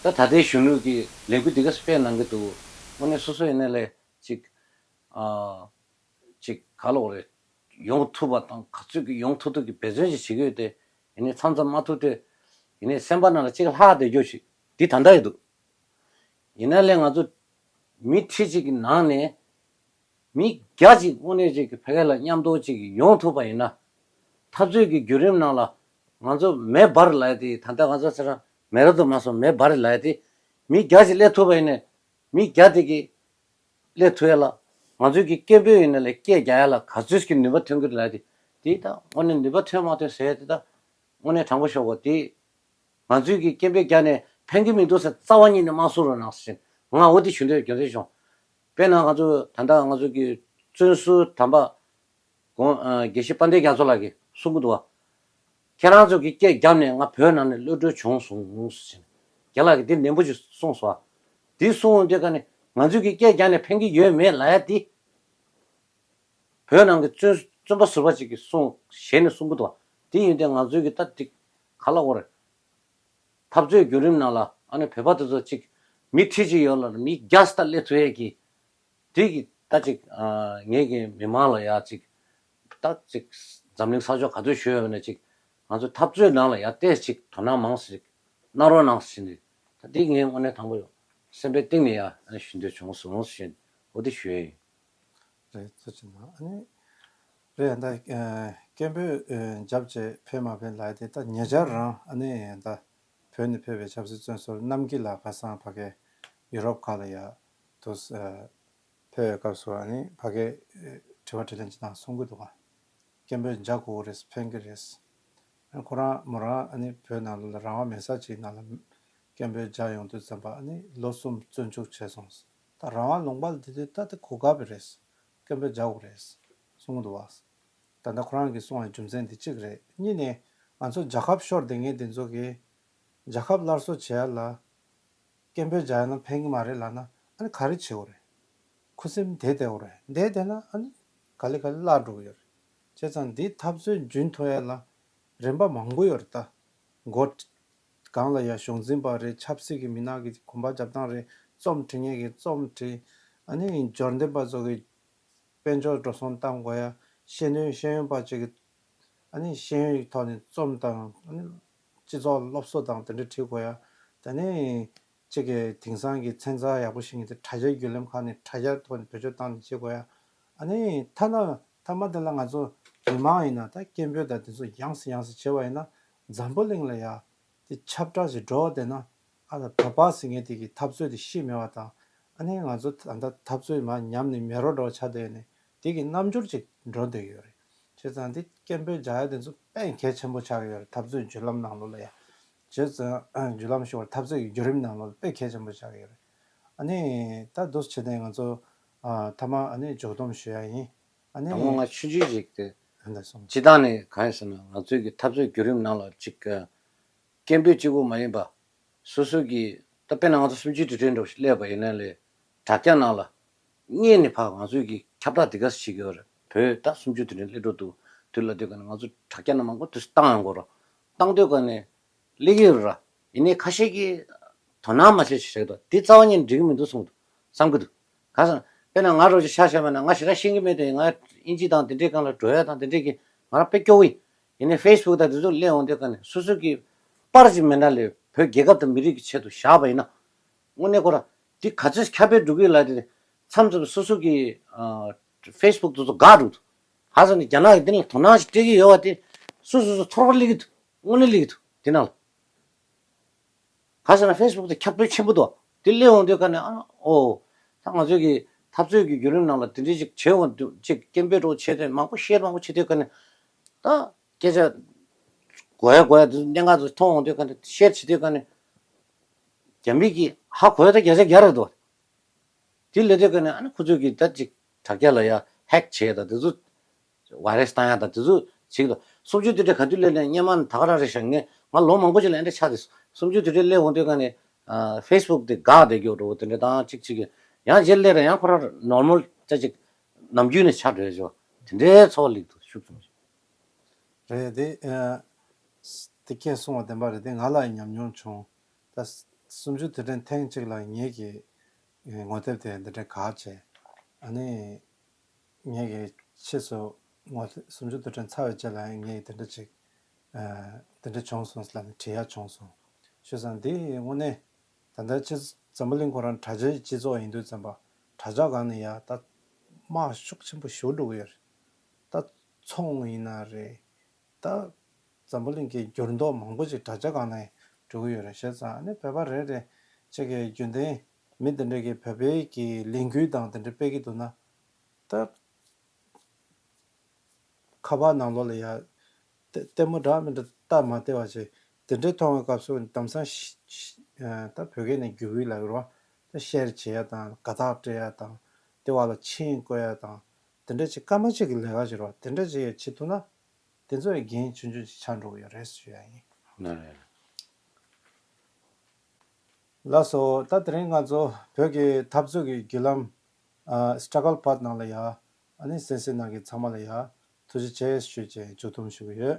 ད་ད་ལྟའི་གཞོན་ནུ་གི་ལས་འགུལ་འདི་ག་སྤེལ་གནང་གི་འདུག་དངོས་གནས་སོ་སོ་ཡིན་ན་ལས་ཅིག་ཨ་ཅིག་ག་ལོག་རེད། ཡོང་ཐུབ་པ་དང་ག་ཚོད་ཀྱི་ཡོང་ཐུབ་ཐུབ་ཀྱི་འབད་བརྩོན་ཅིག་བྱེད་ཀྱི་ཡོད་དེ། ཡིན་ནའི་མཚམས་མཚམས་མ་ཐུབ་དུས་ཡིན་ནའི་སེམས་པ་ནང་ལ་ཅིག་ལྷག་བསྡད་རྒྱུ་ཞིག་འདི་ད་ལྟ་ཡོད་འདུག་ཡིན་ན་ལས་ང་ཚོ་མི་ཁྲི་གཅིག་གི་ནང་ནས། མི་བརྒྱ་ཅིག་དངོས་གནས་ཅིག་གི་ཕ་གི་ལ་མཉམ་དུ་ཅིག་ཡོང་ཐུབ་པ་ཡིན་ན། འཐབ་རྩོད་ཀྱི་བརྒྱུད་རིམ་ནང་ལ་ང་ཚོ་མེ་འབར་ལབ་ཡ་དེ་ད་ལྟ་ང་ཚོ་ཚེ་རང་མེ་ར་དུ་མ་སོང་མེ་འབར་ལབ་ཡ་དེ་མི་བརྒྱ་ཅིག་སླེབས་ཐུབ་པ་ཡིན་ནའི་མི་བརྒྱ་དེ་གི་སླེབས་ཐུབ་ཡ་ལ་ང་ཚོའི་གི་སྐད་འབོད་ཡིན་ན་ལས་སྐད་རྒྱག་ཡ་ལ་ག་ཚོད་ཀྱི་ནུས་པ་ཐོན་གི་ལབ་ཡ་དེ་དེ་ད་དངོས་གནས་ནུས་པ་ཐོན་མ་ཐོན་ཟེར་ཡ་དེ་ད་དངོས་གནས་དྲང་པོ་ཤོད་དགོས་དེ། ང་ཚོའི་གི་སྐད་འབོད་རྒྱག་ནས་ ཕན་གྱི་མི་འདུག་ཟེར། རྩ་བ་ཉིད་ནས་མ་གསུང་རོགས་གནང་ཟེར། ང་འོ་དེ་ཞུ་འདོད་རྒྱུ་མཚན་བྱུང་། དཔེར་ན་ང་ཚོ་ད་ལྟ་ང་ཚོ་གི་བཙོན་ཟུར་དམ་པ་དགོངས་ཨ་དགེ་བཤེས་དཔལ་ལྡན་རྒྱ་མཚོ་ལགས་ཀྱིས་གསུང་གི་འདུག་བ། ཁྱེད་རང་ཚོ་གི་སྐད་བརྒྱབ་ནས་ང་བོད་ནང་ནས་གློད་གྲོལ་བྱུང་སོང་ཟེར། རྒན་ལགས་ཀྱིས་འདི་ནན་པོ་ཞིག་གསུངས་སོང་བ། འདི་གསུངས་འོང་དུས་ཀ་ནས་ང་ཚོས་ཀྱི་སྐད་རྒྱག་ནས་ཕན་གྱི་ཡོད་མེད་ལབ་ཡ་འདི། བོད་ནང་གི་བཙོན་བཙོན་པ་ཟུར་པ་ཅིག་གིས་གསུངས་ཞལ་ནས་གསུང་གི་འདུག་བ། དེ་ཡིན་དུས་ང་ཚོའི་གི་ད་འདི་ག་ལ་འོ་རེད། འཐབ་རྩོད་བརྒྱུད་རིམ་ནང་ལ་ཨ་ནི་བོད་པ་དེ་ཚོ་ཅིག་མི་ཁྲི་གཅིག་ཡོད་ལ་མི་བརྒྱ་ཙམ་སླེབས་ཐུབ་ཡས་ཀྱི། དེ་གི་ད་ཅིག་ཨ་ངེད་ཀྱི་མི་མང་ལ་ཡ་ཅིག་ད་ཅིག་འཛམ་གླིང་ས་ཕྱོགས་ག་ཚོད་ཤོད་ཡོད་ན་ཅིག་ང་ཚོ་འཐབ་རྩོད་ནང་ལ་ཡ་ཏོག་ཙམ་ཅིག་དོ་སྣང་མང་ཙམ་ཅིག་གནང་རོགས་གནང་ཟེར་ནས། ད་དེ་ངས་དངོས་གནས་དྲང་པོ་སེམས་པའི་གཏིང་ནས་ཡ་ཨ་ནི་ཞུ་འདོད་བྱུང་སོང་ཟེར་ནས་འོ་དེ་ཞུ་ཡ་ཡིན། རེད། ཐུགས་རྗེ་གནང་། ཨ་ནི་རེད། ད་ཨ་སྐད་འབོད་ཨ་བརྒྱབ་བྱས་ཕེབས་མ་ཕེབས་ལབ་དེ་ད་ཉེ་ཆར་རང་ཨ་ནི་ད་བོད་ནས་ཕེབས་པའི་ཆབ་སྲིད་བཙོན་ཟུར་རྣམ་རྒྱལ་ལགས་ཁ་སང་ཕ་གི་ཡུ་རོབ་ཁག་ལ་ཡ་དུ་ཨ་ཕེབས་པའི་སྐབས་སུ་ཨ་ནི་ཕ་གི་ཨ་དྲི་བ་དྲིས་ལན་ཅིག་གནང་གསུང་གི་འདུག་ག་སྐད་འབོད་རྒྱག་དགོས་རེད། ཕན་གི་རེད། ཁོ་རང་མོ་རང་ཨ་ནི་བོད་ནང་ལ་རང་དབང་མེད་ས་ཅིག་ནང་ལ་སྐད་འབོད་རྒྱག་ཡོང་དུས་ཙམ་པ་ཨ་ནི་ལོ་གསུམ་བཙོན་འཇུག་བྱས་སོང་། ད་རང་དབང་ལུང་པ་ལ་དེ་དུས་ད་དེ་གོ་སྐབས་རེད། སྐད་འབོད་རྒྱག་དགོས་རེད་གསུང་གི་འདུག་བ། ད་ལྟ་ཁོ་རང་གིས་གསུང་བའི་རྒྱུ་མཚན་འདི་གཅིག་རེད། གཉིས་ནས་ང་ཚོ་རྒྱལ་ཁབ་ཤོར་བསྡད་མཁན་དེ་ཚོ་གིས་རྒྱལ་ཁབ་སླར་གསོ་བྱེད་ཡ་ལ་སྐད་འབོད་རྒྱག་ཡ་ན་ཕན་གི་མ་རེད་ལབ་ན་ཨ་ནི་ག་རེ་བྱེད་དགོས་རེད། ཁུ་སིམ་བསྡད་བསྡད་དགོས་རེད། བསྡད་བསྡད་ན་ཨ་ནི་ག་ལེ་ག་ལེ་བརླག་འགྲོ་གི་ཡོད་རེད། བྱས་ཙང་འདི་འཐབ་རྩོད་རྒྱུན་མཐུད་ཡ་ལ་རིམ་པ་མང་པོ་ཡོད་རེད་ད། འགོ་སྒང་ལ་ཡ་གཞུང་འཛིན་པ་རེད། ཆབ་སྲིད་ཀྱི་མི་སྣ་གི་གོམ་པ་རྒྱབ་སྟངས་རེད། རྩོམ་འབྲི་མཁན་གྱི་རྩོམ་འབྲི། ཨ་ནི་འབྱོར་ལྡན་པ་ཚོ་གི་དཔལ་འབྱོར་འགྲོ་སོང་བཏང་དགོས་ཡ། ཤེས་ཡོན་ཤེས་ཡོན་པ་ཅིག་གི་ཨ་ནི་ཤེས་ཡོན་གྱི་ཐོག་ནས་རྩོམ་དང་ཨ་ནི་སྤྱི་ཚོགས་སློབ་གསོ་དང་དེ་འདྲ་བྲིས་དགོས་ཡ། དེ་ནས་གཅིག་གི་དེང་སང་གི་ཚན་རྩལ་ཡག་པོ་ཞིག་ཡིན་ཏེ་དྲ་རྒྱའི་བརྒྱུད་ལམ་ཁག་ནས་དྲ་རྒྱ་ཐོག་ནས་བེད་སྤྱོད་བཏང་ནས་བྱེད་དགོས་ཡ། ཨ་ནི་ཐ་ན་ཐ་མ་དེ་ལ་ང་ཚོ་མི་མང་ཡིན་ན་ད་སྐད་འབོད་དང་དེ་ཚོ་ཡང་སེ་ཡང་སེ་བྱེད་པ་ཡིན་ན་འཛམ་བུ་གླིང་ལ་ཡ་དེ་ཁྱབ་བསྒྲགས་ཤིག་འགྲོ་བ་དེ་ན་ཨ་ད་བོད་པ་ཟེར་མཁན་དེ་གི་འཐབ་རྩོད་དེ་ཤི་མེད་པ་དང་། ཨ་ནི་ང་ཚོ་ད་ལྟ་འཐབ་རྩོད་མར་ཉམས་ནས་མེད་རོ་འགྲོ་ཆགས་བསྡད་ནས་དེ་གི་རྣམ་འགྱུར་ཅིག་འགྲོ་བསྡད་ཡོད་རེད། བྱས་ཙང་འདི་སྐད་འབོད་རྒྱག་ཡ་དེ་ཚོ་དཔེ་གལ་ཆེན་པོ་ཆགས་ཀྱི་ཡོད་རེད། འཐབ་རྩོད་བརྒྱུད་ལམ་ནང་ལོགས་ལ་ཡ། བྱས་ཙང་བརྒྱུད་ལམ་ཞུ་བར་འཐབ་རྩོད་ཀྱི་བརྒྱུད་རིམ་ནང་ལོགས་ལ་དཔེ་གལ་ཆེན་པོ་ཆགས་ཀྱི་ཡོད་རེད། ཨ་ནི་ད་འདུག་སེ་བྱས་ནས་ང་ཚོ་ཨ་མཐའ་མ་ཨ་ནི་མཇུག་སྡོམ་ཞུ་ཡ་ཡིན། ཨ་ནི་དང་པོ་ང་ཆུང་ཆུང་ཞིག་དེ་ཨ་ནི་སོང་། སྤྱི་བཏང་ནས་གང་ཡིན་ཟེར་ན་ང་ཚོའི་གི་འཐབ་རྩོད་བརྒྱུད་རིམ་ནང་ལ་གཅིག་སྐད་འབོད་གཅིག་པུ་མ་ཡིན་པ། སོ་སོ་གི་ད་དཔེར་ན་ང་ཚོ་གསུམ་བཅུའི་དུས་དྲན་འདྲ་བོ་ཞིག་སླེབས་པ་ཡིན་ན་ལས་དྲ་རྒྱ་ནང་ལ་སྔོན་ནས་ཕར་ང་ཚོའི་གི་ཁྱབ་བསྒྲགས་འདི་ག་ཞིག་ཡོད་རེད། བོད་ད་གསུམ་བཅུའི་དུས་དྲན་སླེབས་འགྲོ་འདུག་དུས་ལ་དུས་ག་ནས་ང་ཚོ་དྲ་རྒྱ་ནང་མང་པོ་དུས་བཏང་ཡོང་གི་རེད། བཏང་དུས་ག་ནས་སླེབས་ཀྱི་ཡོད་རེད། ཡིན་ནའི་ཁ་ཤས་ཀྱིས་དོ་སྣང་མ་བྱེད་ཞིག་རེད་དོ། འདི་རྩ་བ་ཉིད་ནས་འགྲིག་གི་མི་འདུག་གསུངས་འདུག་བསམ་གྱི་འདུག་ག་ས་དཔེར་ན་ང་རོ་ཅིག་ཆ་བཞག་པ་ན་ང་ཞེ་དྲག་ཤེས་ཀྱི་མེད་དེ། ང་དབྱིན་ཇི་དང་དེ་འདྲའི་སྒང་ལ་འགྲོ་ཡ་དང་དེ་འདྲའི་གི་ང་རང་དཔེ་སྐྱོ་བོ་ཡིན། ཡིན་ནའི་ཕེ་སི་བུག་དང་དེ་ཚོ་སླེབས་འོང་དུས་ག་ནས་སོ་སོ་གི་པར་ཅིག་མེད་ན་ལས་བོད་རྒྱལ་ཁབ་དང་མི་རིགས་ཀྱི་ཆེད་དུ་བཞག་པ་ཡིན་ན། དངོས་གནས་ཁོ་རང་འདི་ག་ཚོད་ཁྱབ་སྤེལ་འགྲོ་གི་ལ་དེ་མཚམས་མཚམས་སོ་སོ་གི་ཕེ་སི་བུག་དེ་ཚོ་འགག་འགྲོ་འདུག་ག་ས་ནས་རྒྱ་ནག་གི་འདི་ལ་དོ་སྣང་ཞིག་སྤྲད་ཀྱི་ཡོད་པ་དེ་སོ་སོ་སོ་ཚོར་བ་སླེབས་ཀྱི་འདུག་དངོས་གནས་སླེབས་ཀྱི་འདུག་དེ་ནང་ལ། ག་ཟེར་ན་ཕེ་སི་བུག་དེ་ཁྱབ་སྤེལ་ཆེན་པོ་འདུག་དེ་སླེབས་འོང་དུས་ག་ནས་ཨ་ཨོ། ད་ང་ཚོའི་གི་འཐབ་རྩོད་ཀྱི་བརྒྱུད་རིམ་ནང་ལ་དེ་འདྲའི་ཅིག་བྱེད་འོང་དུས་ཅིག་སྐད་འབོད་འདྲ་བོ་བྱེད་དུས་མང་པོ་ཤེར་མང་པོ་བྱེད་དུས་ག་ནས། ད་སྐད་ཆ་གོ་ཡ་གོ་ཡ་དེ་གནད་འགག་ཚོ་མཐོང་འོང་དུས་ག་ནས་ཤེར་བྱེད་དུས་ག་ནས། རྒྱ་མི་གིས་ཧ་གོ་ཡ་ད་བརྒྱ་ཆ་བརྒྱ་རེད་འདུག་དེ་ལས་དེ་ག་ནས་ཨ་ནི་ཁོ་ཚོས་ཀྱིས་ད་ཅིག་དྲ་རྒྱ་ལ་ཡ་ཧེག་བྱས་ད་དེ་ཚོ་ཝའི་རས་བཏང་ཡ་ད་དེ་ཚོ་ཅིག་ད་གསུམ་བཅུའི་དུས་དྲན་ག་དུས་སླེབས་ནས་སྔོན་མ་ད་ག་རང་རེད་ཤག་ངས་ང་ལོ་མང་པོ་ཅིག་ལ་ཨེ་འདྲ་ཆགས་ཏེ་གསུམ་བཅུའི་དུས་དྲན་སླེབས་འོང་དུས་ག་ནས་ཕེ་སི་བུག་དེ་འགག་བསྡད་ཀྱི་འདྲ་བོ་དེ་འདྲ་དང་ཅིག་ཅིག་ཡང་རྗེས་སླེབས་ར་ཡང་ཁོ་རང་ནོར་མལ་ཅིག་ནམ་རྒྱུན་ནས་ཆགས་འགྲོ་ཡ་ཅིག་དེ་འདྲའི་ཚོར་བ་སླེབས་འདུག་ཤུགས་ཙམ་ཞིག་རེད་དེ། ཨ་དེ་ཁྱེད་གསུངས་པ་བདེན་པ་རེད་དེ། ང་ལ་ཡང་ཉམས་མྱོང་བྱུང་། ད་གསུམ་བཅུ་དུས་དྲན་ཐེངས་གཅིག་ལ་ངེད་ཀྱི་ངོ་དེབ་དེ་འདི་འདྲ་ག་བྱས། ཨ་ནི་ངེད་ཀྱི་ཕྱིས་སུ་ངོ་དེབ་གསུམ་བཅུ་དུས་དྲན་ཚར་བའི་རྗེས་ལ་ངེད་ཀྱི་དེ་འདྲ་ཅིག་ཨ་དེ་འདྲ་བྱུང་སོང་ལབ་ནས་བྲིས་ཡ་བྱུང་སོང་། བྱས་ཙང་འདི་དངོས་གནས། ད་ལྟ་ཕྱི་འཛམ་བུ་གླིང་ཁོ་རང་དྲ་རྒྱའི་སྤྱི་ཚོགས་ཡིན་དུས་ཙམ་པ་དྲ་རྒྱ་སྒང་ནས་ཡ་ད་དམག་ཤུགས་ཆེན་པོ་ཞེ་པོ་འགྲོ་གི་ཡོད་རེད། ད་ཚོང་ཡིན་ན་རེད། ད་འཛམ་བུ་གླིང་གི་འགྱུར་ལྡོག་མང་པོ་ཅིག་དྲ་རྒྱ་སྒང་ནས་འགྲོ་གི་ཡོད་རེད། བྱས་ཙང་ཨ་ནི་བོད་པ་རེ་རེ་ཅིག་གི་རྒྱུན་ལྡན་མི་དེ་འདྲ་གི་བོད་པའི་གི་ལས་འགུལ་དང་དེ་འདྲ་སྤེལ་གི་འདུག་ན། ད་ཁ་པར་ནང་ལོགས་ལ་ཡ། ལྟད་ལྟད་མོ་འདྲ་མི་འདྲ་ལྟ་མ་བདེ་བ་ཞིག་དེ་འདྲའི་མཐོང་བའི་སྐབས་སུ་དེང་སང་ཤི་ཤི་ ཨ་ད་བོད་སྐད་ནས་བརྒྱུད་སྤེལ་ལབ་ཀྱི་རེད་བ། ད་ཤེར་བྱེད་ཡ་དང་དགའ་རྟགས་སྤྲད་ཡ་དང་། དེ་བར་ལ་མཆན་བཀོད་ཡ་དང་། དེ་འདྲ་ཅིག་སྐར་མ་གཅིག་གི་ལས་ཀ་ཞིག་རེད་བ། དེ་འདྲ་ཅིག་བྱེད་ཐུབ་ན། དེ་ཚོ་ཡི་འགན་ཆུང་ཆུང་ཅིག་ཆགས་འགྲོ་གི་ཡོད་རེད་ཞུ་ཡ་ཡིན། ལགས་སོ། ད་དེ་རིང་ང་ཚོ་བོད་ཀྱི་འཐབ་རྩོད་ཀྱི་བརྒྱུད་ལམ། ཨ་Struggle Path ནང་ལ་ཡ། ཨ་ནི་གསན་གཟིགས་གནང་མཁན་ཚང་མ་ལ་ཡ་ཐུགས་རྗེ་ཆེ་ཞུས་བྱས་མཇུག་སྡོམ་ཞུ་གི་ཡོད།